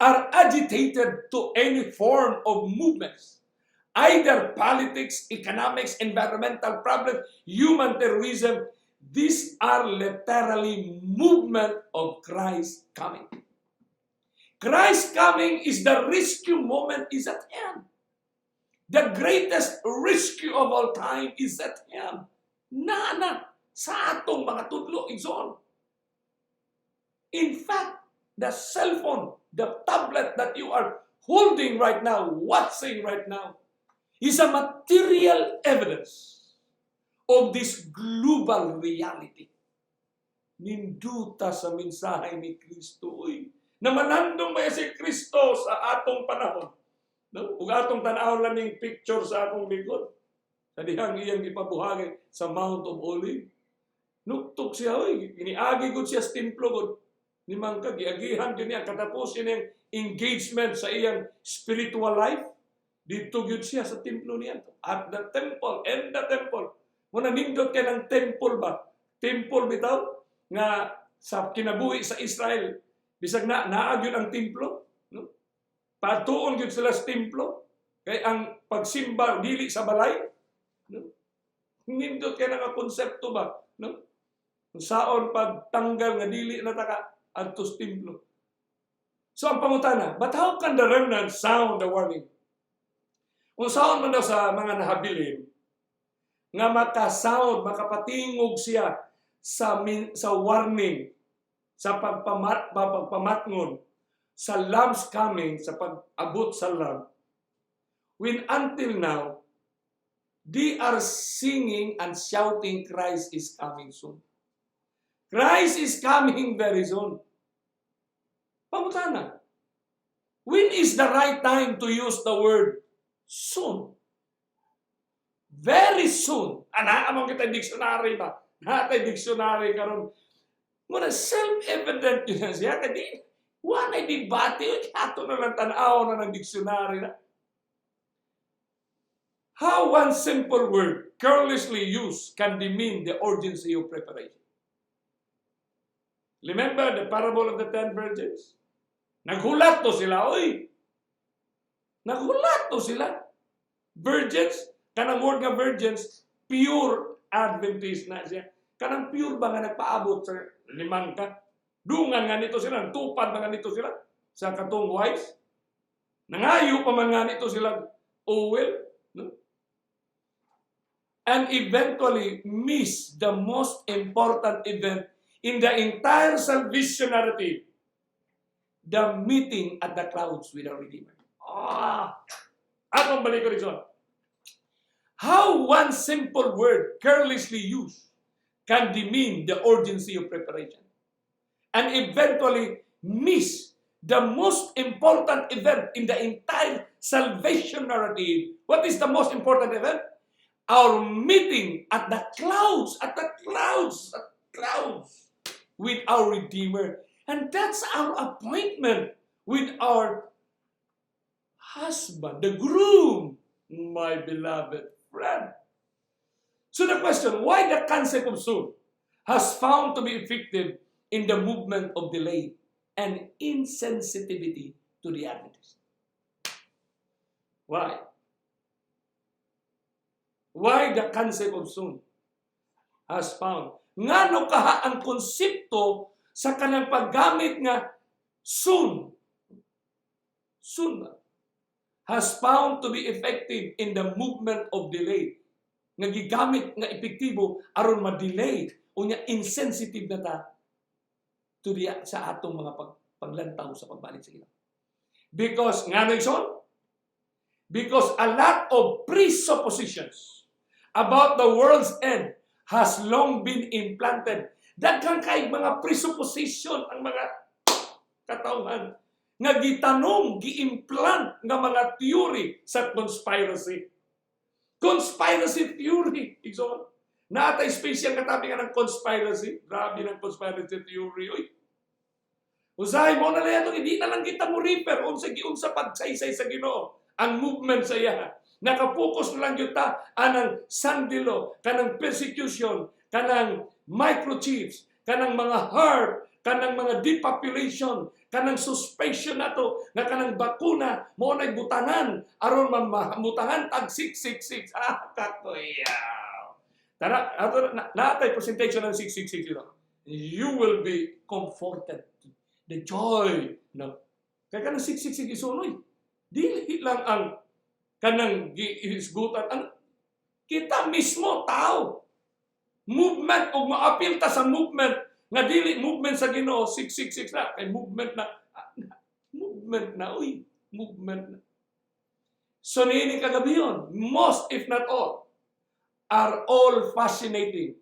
[SPEAKER 2] Are agitated to any form of movements, either politics, economics, environmental problems, human terrorism. These are literally movement of Christ coming. Christ coming is the rescue moment is at hand. The greatest rescue of all time is at hand. Na na sa atong mga tudlo, igsoon. In fact, the cell phone, the tablet that you are holding right now, watching right now, Is a material evidence of this global reality. Ninduta sa mensahe ni Kristo. Uy, namalandong ba si Kristo sa atong panahon? No? Ug atong tan-awon lang ning picture sa akong likod. Sa dihang iyang gipabuhagi sa Mount of Olive. Nuktok siya, oy. Iniagi gud siya sa templo gud. Ni mangka, giagihan gyud niya katapos niyang engagement sa iyang spiritual life. Didto gyud siya sa templo niya. At the temple, in the temple. Muna nindot kay ng temple ba? Temple bitaw nga sa kinabuhi sa Israel. Bisag na naa gyud ang templo, no? Patuon gyud sila sa templo kay ang pagsimba dili sa balay, no? Nindot kay nga konsepto ba, no? Kung saon pagtanggal nga dili na taka adto sa templo. So ang pangutana, but how can the remnant sound the warning? Kung saon man daw sa mga nahabilin nga maka-sound, makapatingog siya sa warning, sa pagpamatngon, sa Lamb's coming, sa pag-abot sa Lamb, when until now, they are singing and shouting, "Christ is coming soon. Christ is coming very soon." Pangutana, when is the right time to use the word "soon"? Very soon. Ana among kita dictionary ba? Natay dictionary karon. Muna self-evident yun na siya. Kaya di, wala debate. Ato na lang tan-aw na ng dictionary na. How one simple word, carelessly used, can demean the urgency of preparation. Remember the parable of the 10 virgins? Naghulat to sila, oy! Naghulat to sila. Virgins, kanang word nga virgins, pure Adventist na siya. Kanang pure ba nga nagpaabot sa limang ka? Dungan nga nito sila, tupad nga nito sila sa katong wise. Nangayo pa man nga nito sila oil. No? And eventually miss the most important event in the entire salvation narrative, the meeting at the clouds with our Redeemer. Ah! Atong balik ko rito. How one simple word carelessly used can demean the urgency of preparation and eventually miss the most important event in the entire salvation narrative. What is the most important event? Our meeting at the clouds, at the clouds, at clouds with our Redeemer. And that's our appointment with our husband, the groom, my beloved friend. So the question, why the concept of soon has found to be effective in the movement of delay and insensitivity to the Adventist? Why? Why the concept of soon has found? Ngano kaha ang konsepto sa kanang paggamit nga soon? Soon ba? Has found to be effective in the movement of delay. Nga gigamit nga epektibo aron ma-delay unya insensitive na ta to the, sa atong mga paglantaw sa pagbalik sa Ginoo. Because ngano, igsoon? Because a lot of presuppositions about the world's end has long been implanted. Daghan kay mga presupposition ang mga katawhan nga gitanom, gi-implant nga mga theory sa conspiracy. Conspiracy theory. Igsoon. Naatay special katabi nga ng conspiracy. Grabe ng conspiracy theory. Uy. Usahay mo na lang ito, hindi na lang kita mo refer unsa giunsa pagsaysay sa Ginoo ang movement sa iya. Nakapokus na lang gyud ta anang Sunday law, kanang persecution, kanang microchips, kanang mga HAARP, kanang mga depopulation, kanang suspicion nato nga kanang bakuna mo nay butangan aron mamutangan tag 666. Ah, katuyaw. Tara, ato na natay presentation ng 666 ito. You will be comforted. The joy, no? Kaya kanang 666 isunoy. Dili lang ang kanang gihisgutan ang kita mismo tao. Movement ug maapil ta sa movement nga dili movement sa Ginoo. 666 na kay movement na, ah, movement na, uy, movement na. So niini kagabion, most if not all, are all fascinating.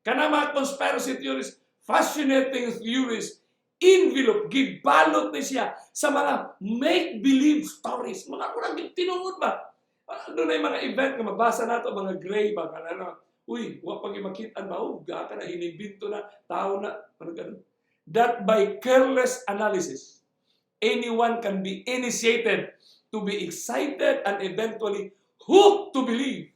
[SPEAKER 2] Kana mga conspiracy theories, fascinating theories, envelope, gibalot ni siya sa mga make-believe stories. Mga kurang tinuod ba? Doon na yung mga event nga mabasa nato, mga gray ba, kana na, uy, wa pag makitaan ba, oh, ka na, hinimbinto na, tao na, ano ganun. That by careless analysis, anyone can be initiated to be excited and eventually hooked to believe.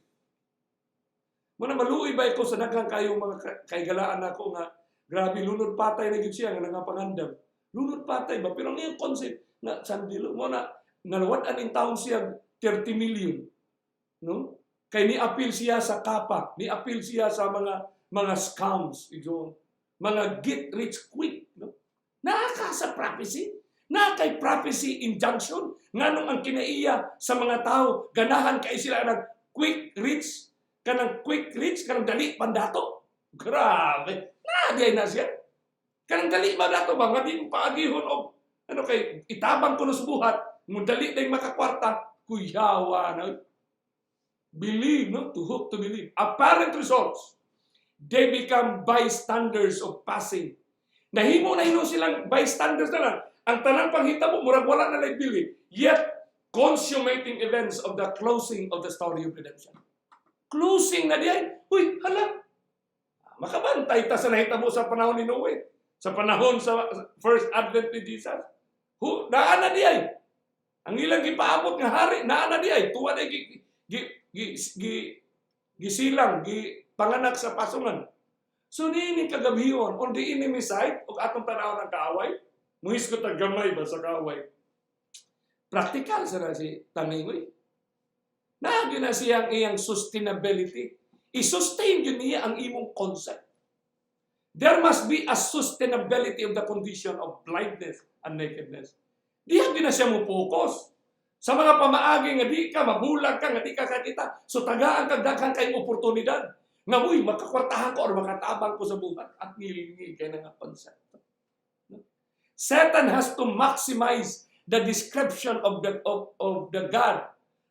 [SPEAKER 2] Muna maluoy ba ko sa daghang kayong mga kaigalaan nako nga grabe, lunod patay na gyud siya nga nangapangandam. Lunod patay ba, pero ang iyang concept nga sandilo mo na nalawad-an in town siya 30 million. No? Kay ni appeal siya sa kapa, ni appeal siya sa mga scams, igsoon. Mga get rich quick, no? Naa ka sa prophecy. Naa kay prophecy injunction nganong ang kinaiya sa mga tao ganahan kay sila nag quick rich, kanang quick rich, kanang dali pandato. Grabe. Na di na siya. Kanang dali ba dato ba nga di mo paagihon og ano kay itabang ko sa buhat mo, dali day makakwarta, kuyawa na. Believe, no? To hook to believe. Apparent results. They become bystanders of passing. Nahimo na hinuon silang bystanders na lang. Ang tanang panghitabo, murag wala na lang bili. Yet, consummating events of the closing of the story of redemption. Closing na diay. Uy, hala. Makabantay ta sa nahitabo sa panahon ni Noe. Sa panahon sa first advent ni Jesus. Hu, naa na diay. Ang ilang gipaabot nga hari, naa na diay. Tuwa na gi, gi, gi, gi, gisilang, gi panganak sa pasungan. So niini kagabion, on the enemy side, ug atong tanaw ng kaaway, muhisgot ta gamay ba sa kaaway. Practical sa na si Taningoy. Naa gyud na siyang iyang sustainability. I-sustain yun niya ang imong concept. There must be a sustainability of the condition of blindness and nakedness. Diha gyud na siya mo focus. Sa mga pamaagi nga di ka mabulag ka, nga di ka kakita. So tagaan kag daghan kay oportunidad. Nga uy, makakwartahan ko or makatabang ko sa buhat at ngilingi kay na nga konsepto. No? Satan has to maximize the description of the God,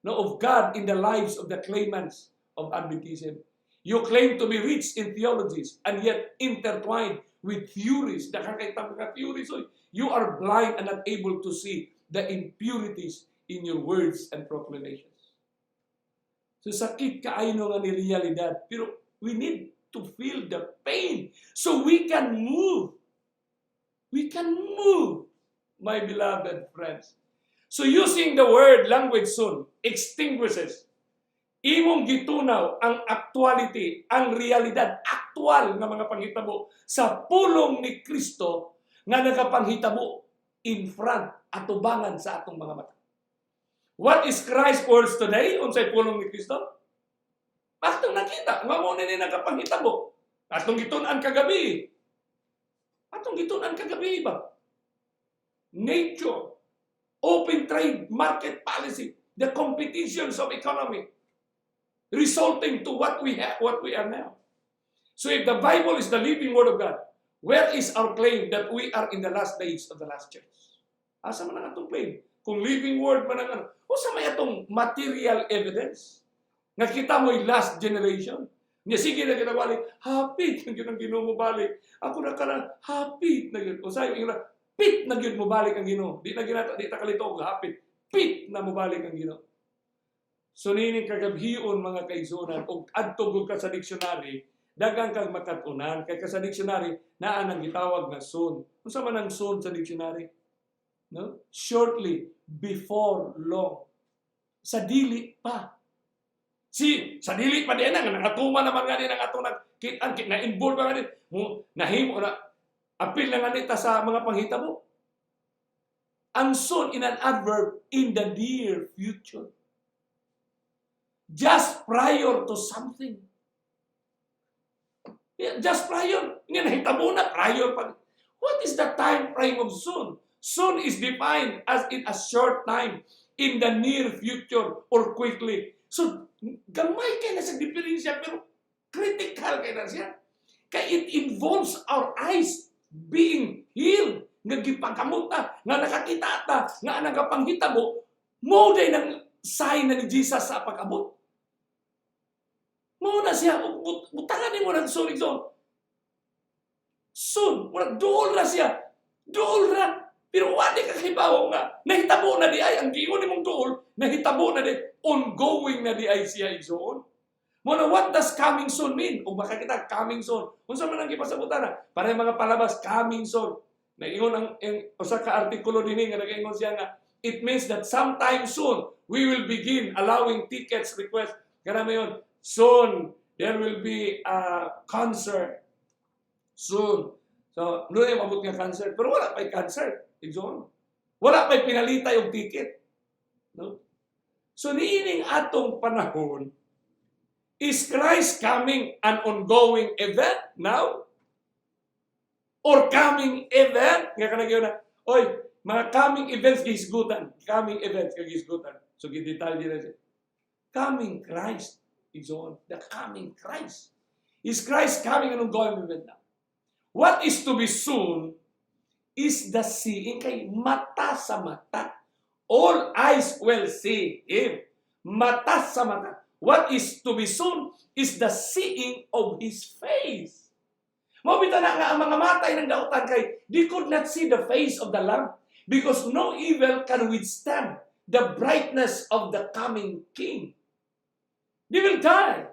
[SPEAKER 2] no, of God in the lives of the claimants of Adventism. You claim to be rich in theologies and yet intertwined with theories. Nakakaita mga theories. Oy. You are blind and not able to see the impurities in your words and proclamations. So sakit kaayo no nga ni realidad. Pero we need to feel the pain so we can move. We can move, my beloved friends. So using the word language "soon" extinguishes, imong gitunaw ang actuality, ang realidad, aktual nga mga panghitabo sa pulong ni Kristo nga nagapanghitabo in front, atubangan sa atong mga mata. What is Christ's words today? Unsay pulong ni Kristo? Atong nakita nga mo ni nagapanghitabo. Atong gitun-an kagabi. Atong gitun-an kagabi ba? Nature, open trade market policy, the competitions of economy, resulting to what we have, what we are now. So if the Bible is the living word of God, where is our claim that we are in the last days of the last church? Asa man ang atong claim? Kung living word man ang ano, usa may atong material evidence? Nga kita mo'y last generation. Nga sige na kita balik, hapit na gyud ang Ginoo mo balik. Ako na kana, hapit na gyud. Usay yung pit na gyud mo balik ang Ginoo. Di na ginata, di ta kalito og hapit. Pit na mo balik ang Ginoo. So nining kagabhion, mga kaigsuonan, og adto gud ka sa dictionary, daghang kag makat-unan kay ka sa dictionary naa nang gitawag nga "soon". Unsa man ang "soon" sa dictionary? No? Shortly, before long. Sa dili pa. Si sa dili pa din nga nangatuman naman nga din ang atong nagkit-an kit na involved pa nga din mo nahimo na apil na nga nita sa mga panghitabo. Ang "soon" in an adverb, in the near future. Just prior to something. Yeah, just prior. Nga nahitabo na, prior pa. What is the time frame of "soon"? "Soon" is defined as in a short time, in the near future, or quickly. So, gamay kay na sa diferensya, pero critical kay na siya. Kay it involves our eyes being healed, nga gipagamot ta, nga nakakita ta, nga nagapanghitabo, mo day nang Sign na ni Jesus sa pag-abot. Mao na siya, butangan nimo ng soon, igsoon. Soon, murag duol ra siya. Duol ra. Pero wa di ka kahibaw nga nahitabo na di ay ang giingon nimong duol, nahitabo na di, ongoing na di ay siya, igsoon. Mao na, what does coming soon mean? Ug makakita coming soon. Unsa man ang gipasabutan na? Para mga palabas, coming soon. Naingon ang usa ka artikulo dinhi nga nagaingon siya nga it means that sometime soon we will begin allowing tickets request. Kana mayon, soon there will be a concert. Soon. So, doon ay mabot nga concert. Pero wala pa'y concert, igsoon. Wala pa'y pinalitay og ticket. No? So, niining atong panahon, is Christ coming an ongoing event now? Or coming event? Nga kanang na, oy, mga coming events gihisgutan. Coming events gihisgutan. So, gidetalye na siya. Coming Christ, igsoon. The coming Christ. Is Christ coming an ongoing event now? What is to be soon is the seeing, kay mata sa mata. All eyes will see Him. Mata sa mata. What is to be soon is the seeing of His face. Mao bitaw na nga ang mga matay ng dautan kay they could not see the face of the Lamb because no evil can withstand the brightness of the coming King. They will die.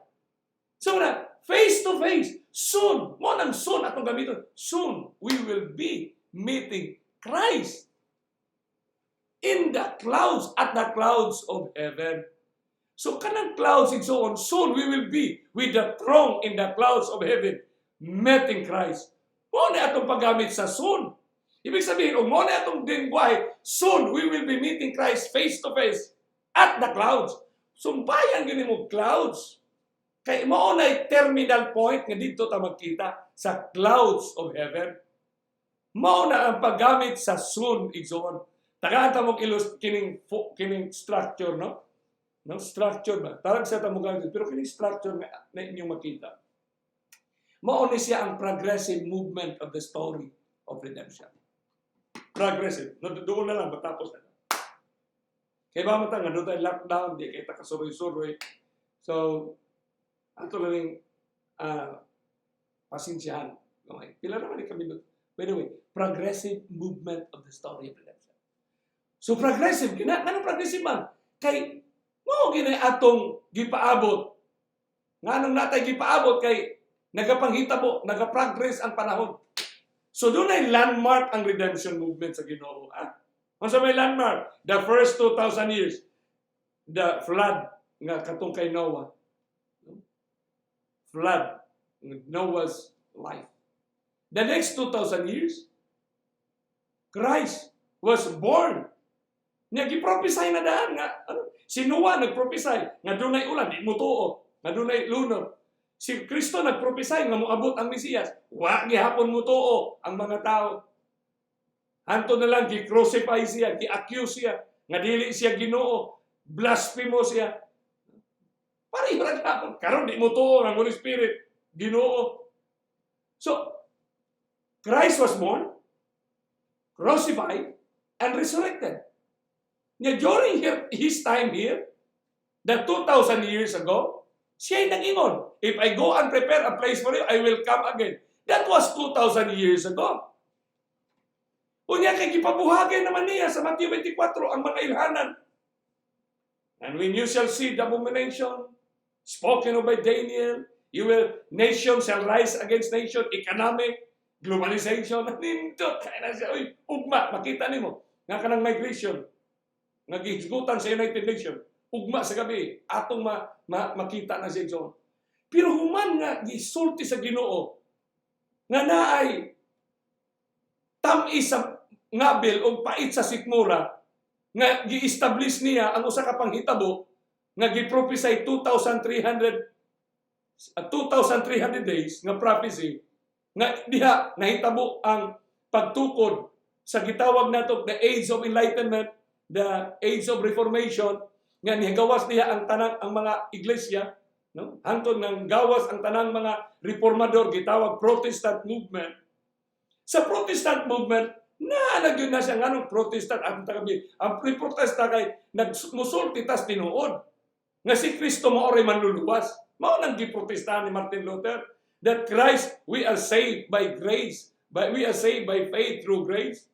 [SPEAKER 2] So na, face to face, soon, mao nang soon atong gamiton, soon we will be meeting Christ in the clouds, at the clouds of heaven. So kanang clouds and so on, soon we will be with the throng in the clouds of heaven, meeting Christ. Mao na atong paggamit sa soon. Ibig sabihin, ug mao na atong lingwahe, soon we will be meeting Christ face to face at the clouds. Sumpayan gyud nimo clouds. Kay mao na terminal point nga didto ta magkita sa clouds of heaven. Mao na ang paggamit sa soon, igsoon. Tagaan ta mong ilus kining structure, no? No, structure ba? Tarag sa ta mo gamit, pero kining structure nga na inyong makita. Mao ni siya ang progressive movement of the story of redemption. Progressive. No, doon na lang matapos na. Kay ba man ta nga doon tayo lockdown, di kay ta kasuroy-suroy. So, ato lang ning pasensyahan. Okay. Pila naman ni kami minuto. By the way, progressive movement of the story of redemption. So progressive, gina, anong progressive man? Kay mao gina atong gipaabot. Nganong natay gipaabot? Kay nagapanghitabo, nagaprogress ang panahon. So doon ay landmark ang redemption movement sa Ginoo. Ah? Unsa may landmark? The first 2,000 years, the flood nga katong kay Noah. Flood, Noah's life. The next 2,000 years, Christ was born. Nya giprophesy na daan nga ano, si Noah nagprophesy nga dunay ulan, di mo tuo, nga dunay lunod. Si Kristo nagprophesy nga moabot ang Mesiyas, wa gihapon mo tuo ang mga tao. Hantod na lang gi-crucify siya, gi-accuse siya nga dili siya Ginoo, blasphemo siya. Pareho ra gihapon. Karon di mo tuo ang Holy Spirit, Ginoo. So Christ was born, crucified, and resurrected. Nya during his time here, the 2,000 years ago, siya nag-ingon, "If I go and prepare a place for you, I will come again." That was 2,000 years ago. Unya kay gipabuhagay naman niya sa Matthew 24 ang mga ilhanan. "And when you shall see the abomination spoken of by Daniel, you will, nation shall rise against nation," economic, globalization, nindot, kaya na siya, uy, ugma, makita nimo, nga kanang migration, nga gihisgutan sa United Nations, ugma sa gabi, atong makita na siya, John. Pero human nga gisulti sa Ginoo, nga naay tam-is sa ngabil o pait sa sikmura, nga gi-establish niya ang usa ka panghitabo nga gi-prophesy 2,300 days nga prophecy nga diha nahitabo ang pagtukod sa gitawag nato the Age of Enlightenment, the Age of Reformation, nga nigawas diha ang tanang ang mga iglesia, no, hangtod nang gawas ang tanang mga reformador, gitawag Protestant movement. Sa Protestant movement Na gyud na siya. Nganong Protestant atong tagabi? Ang protesta kay nagmusulti tas tinuod nga si Kristo mao ray manluluwas. Mao nang giprotestahan ni Martin Luther that Christ, we are saved by grace, by we are saved by faith through grace.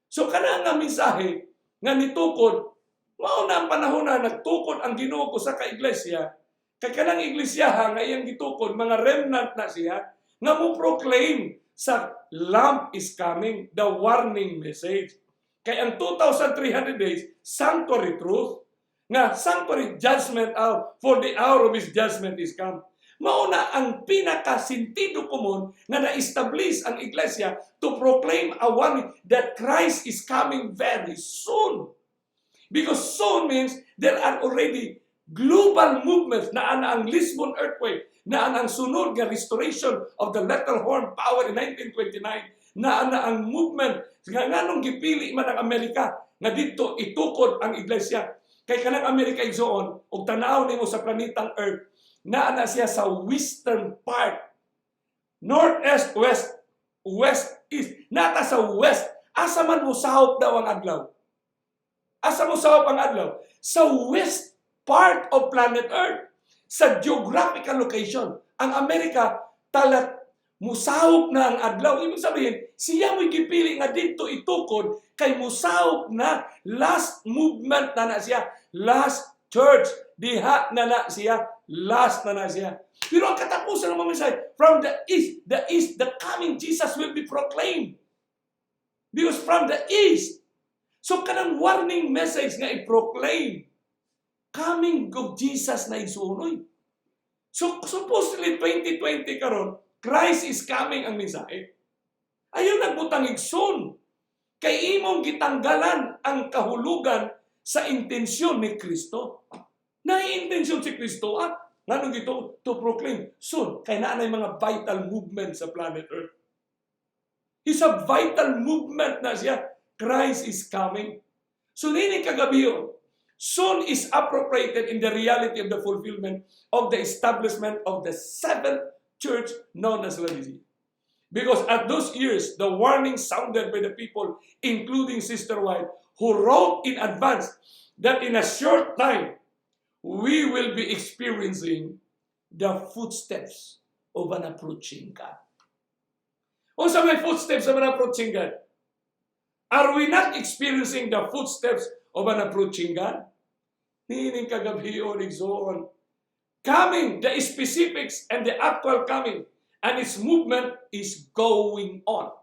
[SPEAKER 2] So kana nga mensahe nga nitukod, mao na ang panahon na nagtukod ang Ginoo sa ka iglesia, kay kanang iglesia nga iyang gitukod, mga remnant na siya nga mo proclaim sa Lamb is coming, the warning message. Kay ang 2,300 days, sanctuary truth, nga sanctuary judgment hour, for the hour of His judgment is come. Mao na ang pinakasintido komon nga na-establish ang iglesia to proclaim a warning that Christ is coming very soon. Because soon means there are already global movements na ana ang Lisbon earthquake, na ana ang sunod nga restoration of the little horn power in 1929, na ana ang movement nga nganong gipili man ang Amerika nga didto itukod ang iglesia. Kay kanang Amerika, igsoon, ug tanaw nimo sa planetang Earth, naa na siya sa western part. North, east, west, west, east. Naa ta sa west. Asa man mo sahop daw ang adlaw? Asa mo sahop ang adlaw? Sa west part of planet Earth. Sa geographical location. Ang Amerika, talat musahop na ang adlaw. Ibig sabihin, siya mo'y gipili nga didto itukod kay musahop na, last movement na na siya. Last church. Diha na na siya. Last na na siya. Pero ang katapusan ng mga mensahe, from the east, the coming Jesus will be proclaimed. Because from the east. So kanang warning message nga i-proclaim, coming of Jesus na, igsuon. So supposedly 2020 karon, Christ is coming ang mensahe. Ayaw nagbutang igsoon. Kay imong gitanggalan ang kahulugan sa intensyon ni Kristo. Nai-intensyon si Kristo ah. Nganong gito to proclaim soon kay naa nay mga vital movement sa planet Earth. Is a vital movement na siya. Christ is coming. So nining kagabi, soon is appropriated in the reality of the fulfillment of the establishment of the seventh church known as Laodicea. Because at those years, the warning sounded by the people, including Sister White, who wrote in advance that in a short time, we will be experiencing the footsteps of an approaching God. Unsa may footsteps of an approaching God? Are we not experiencing the footsteps of an approaching God? Niining kagabi, igsoon. Coming, the specifics and the actual coming, and its movement is going on.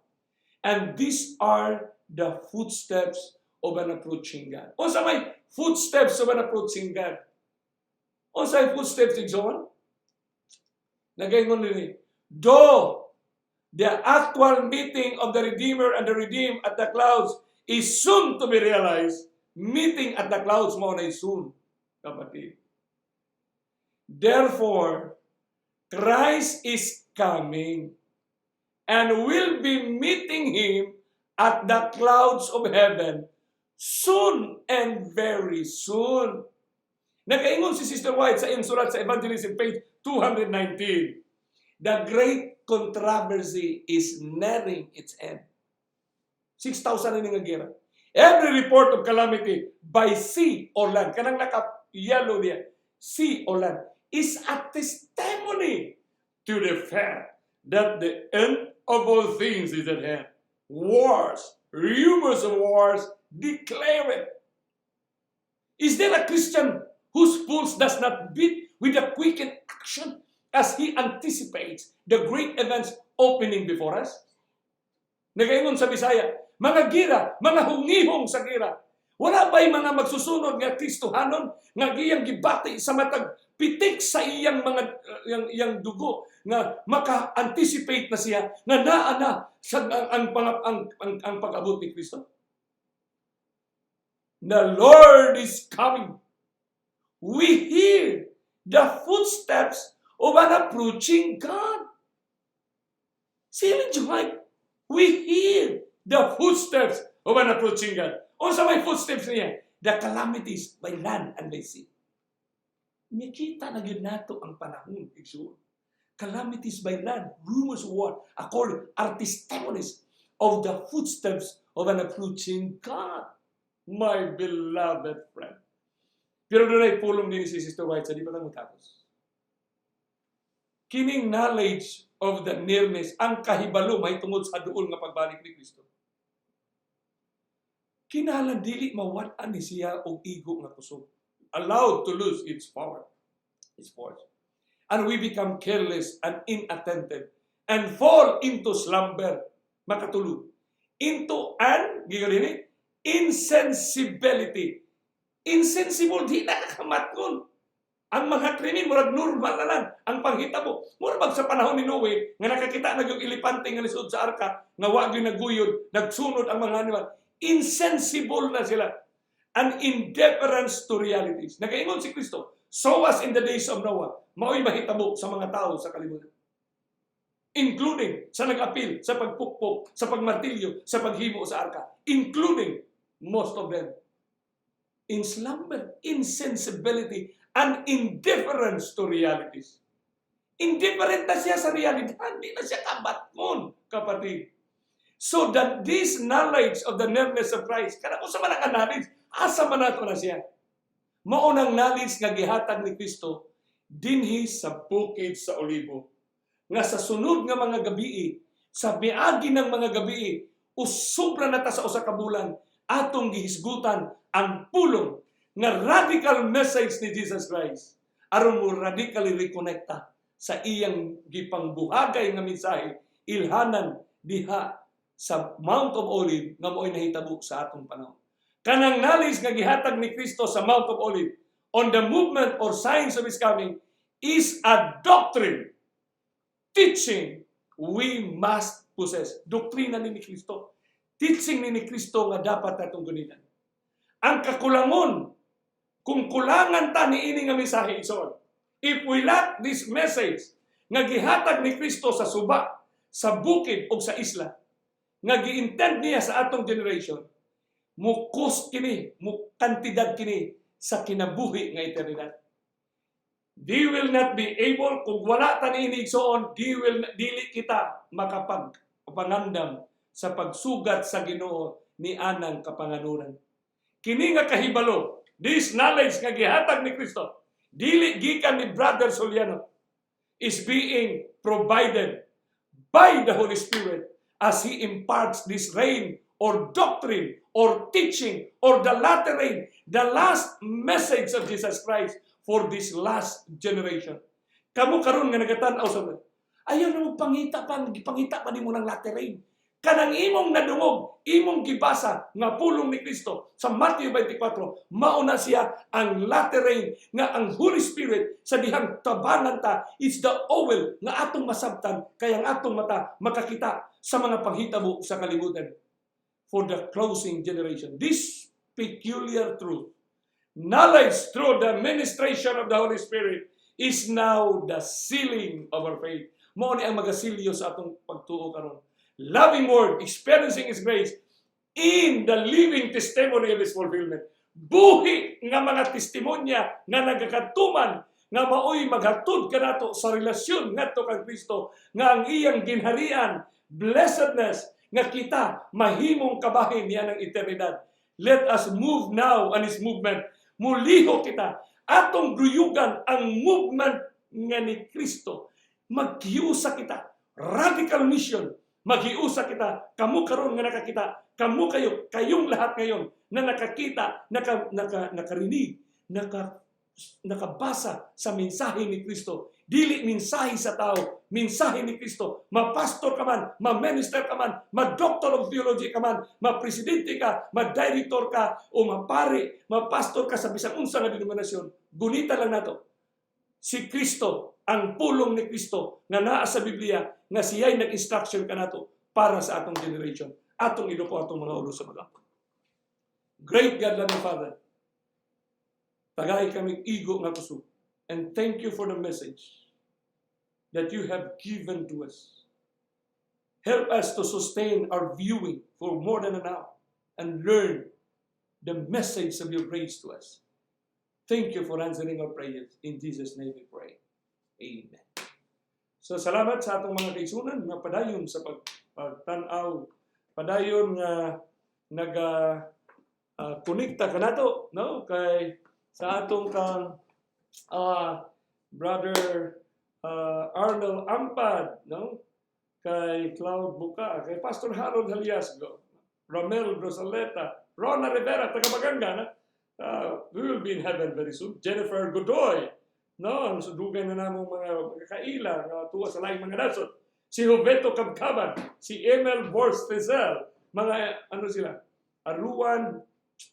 [SPEAKER 2] And these are the footsteps of an approaching God. Unsa may footsteps of an approaching God? Unsa may footsteps, igsoon? Nagaingon nini, though the actual meeting of the Redeemer and the redeemed at the clouds is soon to be realized, meeting at the clouds mao na soon, kapatid. Therefore, Christ is coming and will be meeting him at the clouds of heaven soon and very soon. Nakaingon si Sister White sa iyang sulat sa Evangelism, page 219. The great controversy is nearing its end. 6,000 na nga gira. Every report of calamity by sea or land, kanang naka-yellow niya, sea or land, is a testimony to the fact that the end of all things is at hand. Wars, rumors of wars, declare it. Is there a Christian whose pulse does not beat with a quickened action as he anticipates the great events opening before us? Nagaingon sa Bisaya, mga gira, mga hungihong sa gira. Wala ba'y mga magsusunod nga Kristohanon nga iyang gibati sa matag pitik sa iyang mga iyang dugo nga maka-anticipate na siya nga naa na sa ang pag-abot ni Kristo? The Lord is coming. We hear the footsteps of an approaching God. See, White, we hear the footsteps of an approaching God. Unsa may footsteps niya? The calamities by land and by sea. Nakita na gyud nato ang panahon, igsoon. Calamities by land, rumors of war, according are testimonies of the footsteps of an approaching God. My beloved friend. Pero duna'y pulong din si Sister White sa di pa lang matapos. Kining knowledge of the nearness, ang kahibalo mahitungod sa duol nga pagbalik ni Kristo. Kinahanglan dili mawad-an ni siya og igo nga kusog. Allowed to lose its power, its force. And we become careless and inattentive and fall into slumber, makatulog. Into an, gigaw ni, insensibility. Insensible, di nakakamatngon. Ang mga krimen, murag normal na lang ang panghitabo. Murag bag sa panahon ni Noe, nga nakakita na yung elepante nga lisod sa arka, nga wa gyud naguyod, nagsunod ang mga animal. Insensible na sila. And indifference to realities. Nagaingon si Kristo, "So was in the days of Noah," mao'y mahitabo sa mga tao sa kalibutan. Including sa nag-apil, sa pagpukpok, sa pagmartilyo, sa paghimo sa arka. Including most of them. In slumber, insensibility, and indifference to realities. Indifferent na siya sa realidad. Hindi na siya kabatgon, kapatid. So that this knowledge of the nearness of Christ, kada kung sa man ang knowledge, asa man nato na siya? Mao nang knowledge nga gihatag ni Kristo dinhi sa Bukid sa Olibo. Nga sa sunod nga mga gabii, sa miagi ng mga gabii, usubra na ta sa usa ka bulan, atong gihisgutan ang pulong nga radical message ni Jesus Christ aron mo radically rekonekta sa iyang gipangbuhagay nga mensahe ilhanan diha sa Mount of Olive nga mo'y nahitabo sa atong panahon. Kanang knowledge nga gihatag ni Kristo sa Mount of Olive on the movement or signs of His coming is a doctrine, teaching we must possess. Doktrina ni Kristo. Teaching ni Kristo nga dapat natong gunitan. Ang kakulangon, kung kulangan ta ni ini nga mensahe, igsoon, if we lack this message nga gihatag ni Kristo sa suba, sa bukid o sa isla, nga gi-intend niya sa atong generation, mu-cost kini, mu kantidad kini sa kinabuhi nga eternidad. They will not be able, kung wala ta niini, igsoon, di will, dili kita makapag pangandam sa pagsugat sa Ginoo ni anang kapanganuran. Kini nga kahibalo, this knowledge nga gihatag ni Kristo, dili gikan ni Brother Soliano, is being provided by the Holy Spirit as He imparts this rain or doctrine or teaching or the latter rain, the last message of Jesus Christ for this last generation. Kamo karon nga nagatan-aw sa ayaw na mo pangita pa, gipangita pa nimo ng latter rain. Kanang imong nadungog, imong gibasa nga pulong ni Kristo sa Matthew 24, mauna siya ang latter rain nga ang Holy Spirit sa dihang tabangan ta is the oil nga atong masabtan kay ang atong mata makakita sa mga panghitabo sa kalibutan for the closing generation. This peculiar truth, knowledge through the ministration of the Holy Spirit, is now the sealing of our faith. Mao ni ang magasilyo sa atong pagtuo karon. Loving word, experiencing His grace in the living testimony of His fulfillment. Buhi nga mga testimonya nga nagakatuman nga maoy maghatod kanato sa relasyon ngadto kang Kristo nga ang iyang ginharian, blessedness nga kita mahimong kabahin niya ng eternidad. Let us move now on His movement. Muliho kita. Atong duyugan ang movement nga ni Kristo. Maghiusa kita. Radical mission. Maghiusa kita. Kamo karon nga nakakita. Kamo kayo, kayong lahat ngayon na nakakita, nakarinig, nakabasa sa mensahe ni Kristo. Dili mensahe sa tao, mensahe ni Kristo. Ma-pastor ka man, ma-minister ka man, ma-doctor of theology ka man, ma-presidente ka, ma-director ka, o ma-pari, ma-pastor ka sa bisan unsa nga denominasyon. Gunita lang nato. Si Kristo, ang pulong ni Kristo nga naa sa Biblia, nga siya'y nag-instruction kanato para sa atong generation. Atong iduko atong mga ulo sa mga. Great God, loving Father, tagay kami igo nga kusog. And thank you for the message that you have given to us. Help us to sustain our viewing for more than an hour and learn the message of your grace to us. Thank you for answering our prayers. In Jesus' name we pray. Amen. So salamat sa atong mga kaigsunan nga padayon sa pagtan-aw. Padayon nga naga konekta kanato, no? Kay sa atong kang Brother Arnold Ampad, no? Kay Cloud Buka, kay Pastor Harold Haliasgo, Ramel Rosaleta, Rona Rivera, taga Baganga, na? We will be in heaven very soon. Jennifer Godoy, no? Ang dugay na namong mga kaila nga tuwa sa laing mga nasod. Si Joveto Kabkaban, si Emil Borstezel, mga ano sila, Aruan,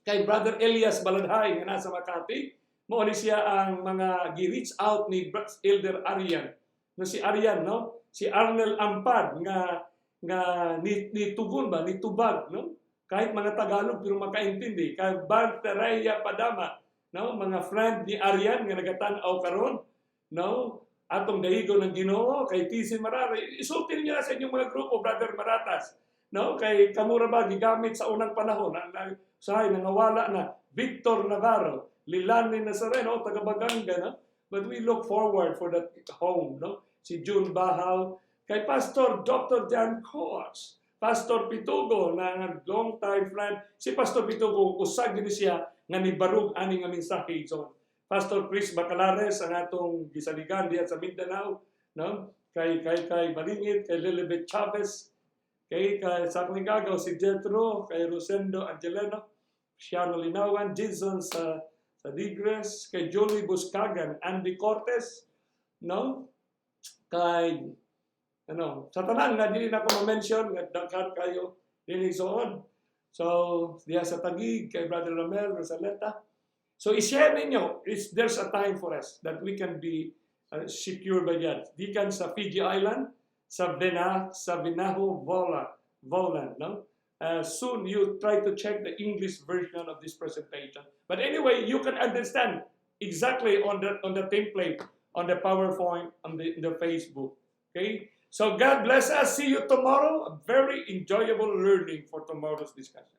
[SPEAKER 2] kay Brother Elias Baladhay nga nasa Makati. Mao ni siya ang mga gi-reach out ni Elder Arian. No, si Arian, no? Si Arnel Ampad nga ni tugon ba, ni tubag, no? Kahit mga Tagalog pero makaintindi. Kay Bartereya Padama, no? Mga friend ni Arian nga nagatan-aw karon, no? Atong daigo ng Ginoo kay TC Marara. Isulti niyo na sa inyong mga grupo, Brother Maratas. No? Kay kamura ba gigamit sa unang panahon ang usahay nangawala na Victor Navarro, Lilani Nazareno, taga Baganga, no? But we look forward for that home, no? Si June Bahaw, kay Pastor Dr. Dan Coas, Pastor Pitugo na nga long time friend. Si Pastor Pitugo usag gid siya nga nibarug ani nga mensahe. So Pastor Chris Bacalares ang atong gisaligan diya sa Mindanao, no? Kay Balingit, kay Lilibet Chavez, kay sa akong gagaw si Jetro, kay Rosendo Angeleno, Siano Linawan, Jason sa Digres, kay Jolie Buscagan, Andy Cortez, no? Kay ano, sa tanan nga dili na ko ma-mention nga daghan kayo dinhi soon. So, diya sa Taguig kay Brother Ramel Rosaleta. So, i-share ninyo, is there's a time for us that we can be secure by God. Gikan sa Fiji Island, sa Vinaho Vola, Volan, no? Soon you try to check the English version of this presentation. But anyway, you can understand exactly on the template, on the PowerPoint, on the Facebook. Okay? So God bless us. See you tomorrow. A very enjoyable learning for tomorrow's discussion.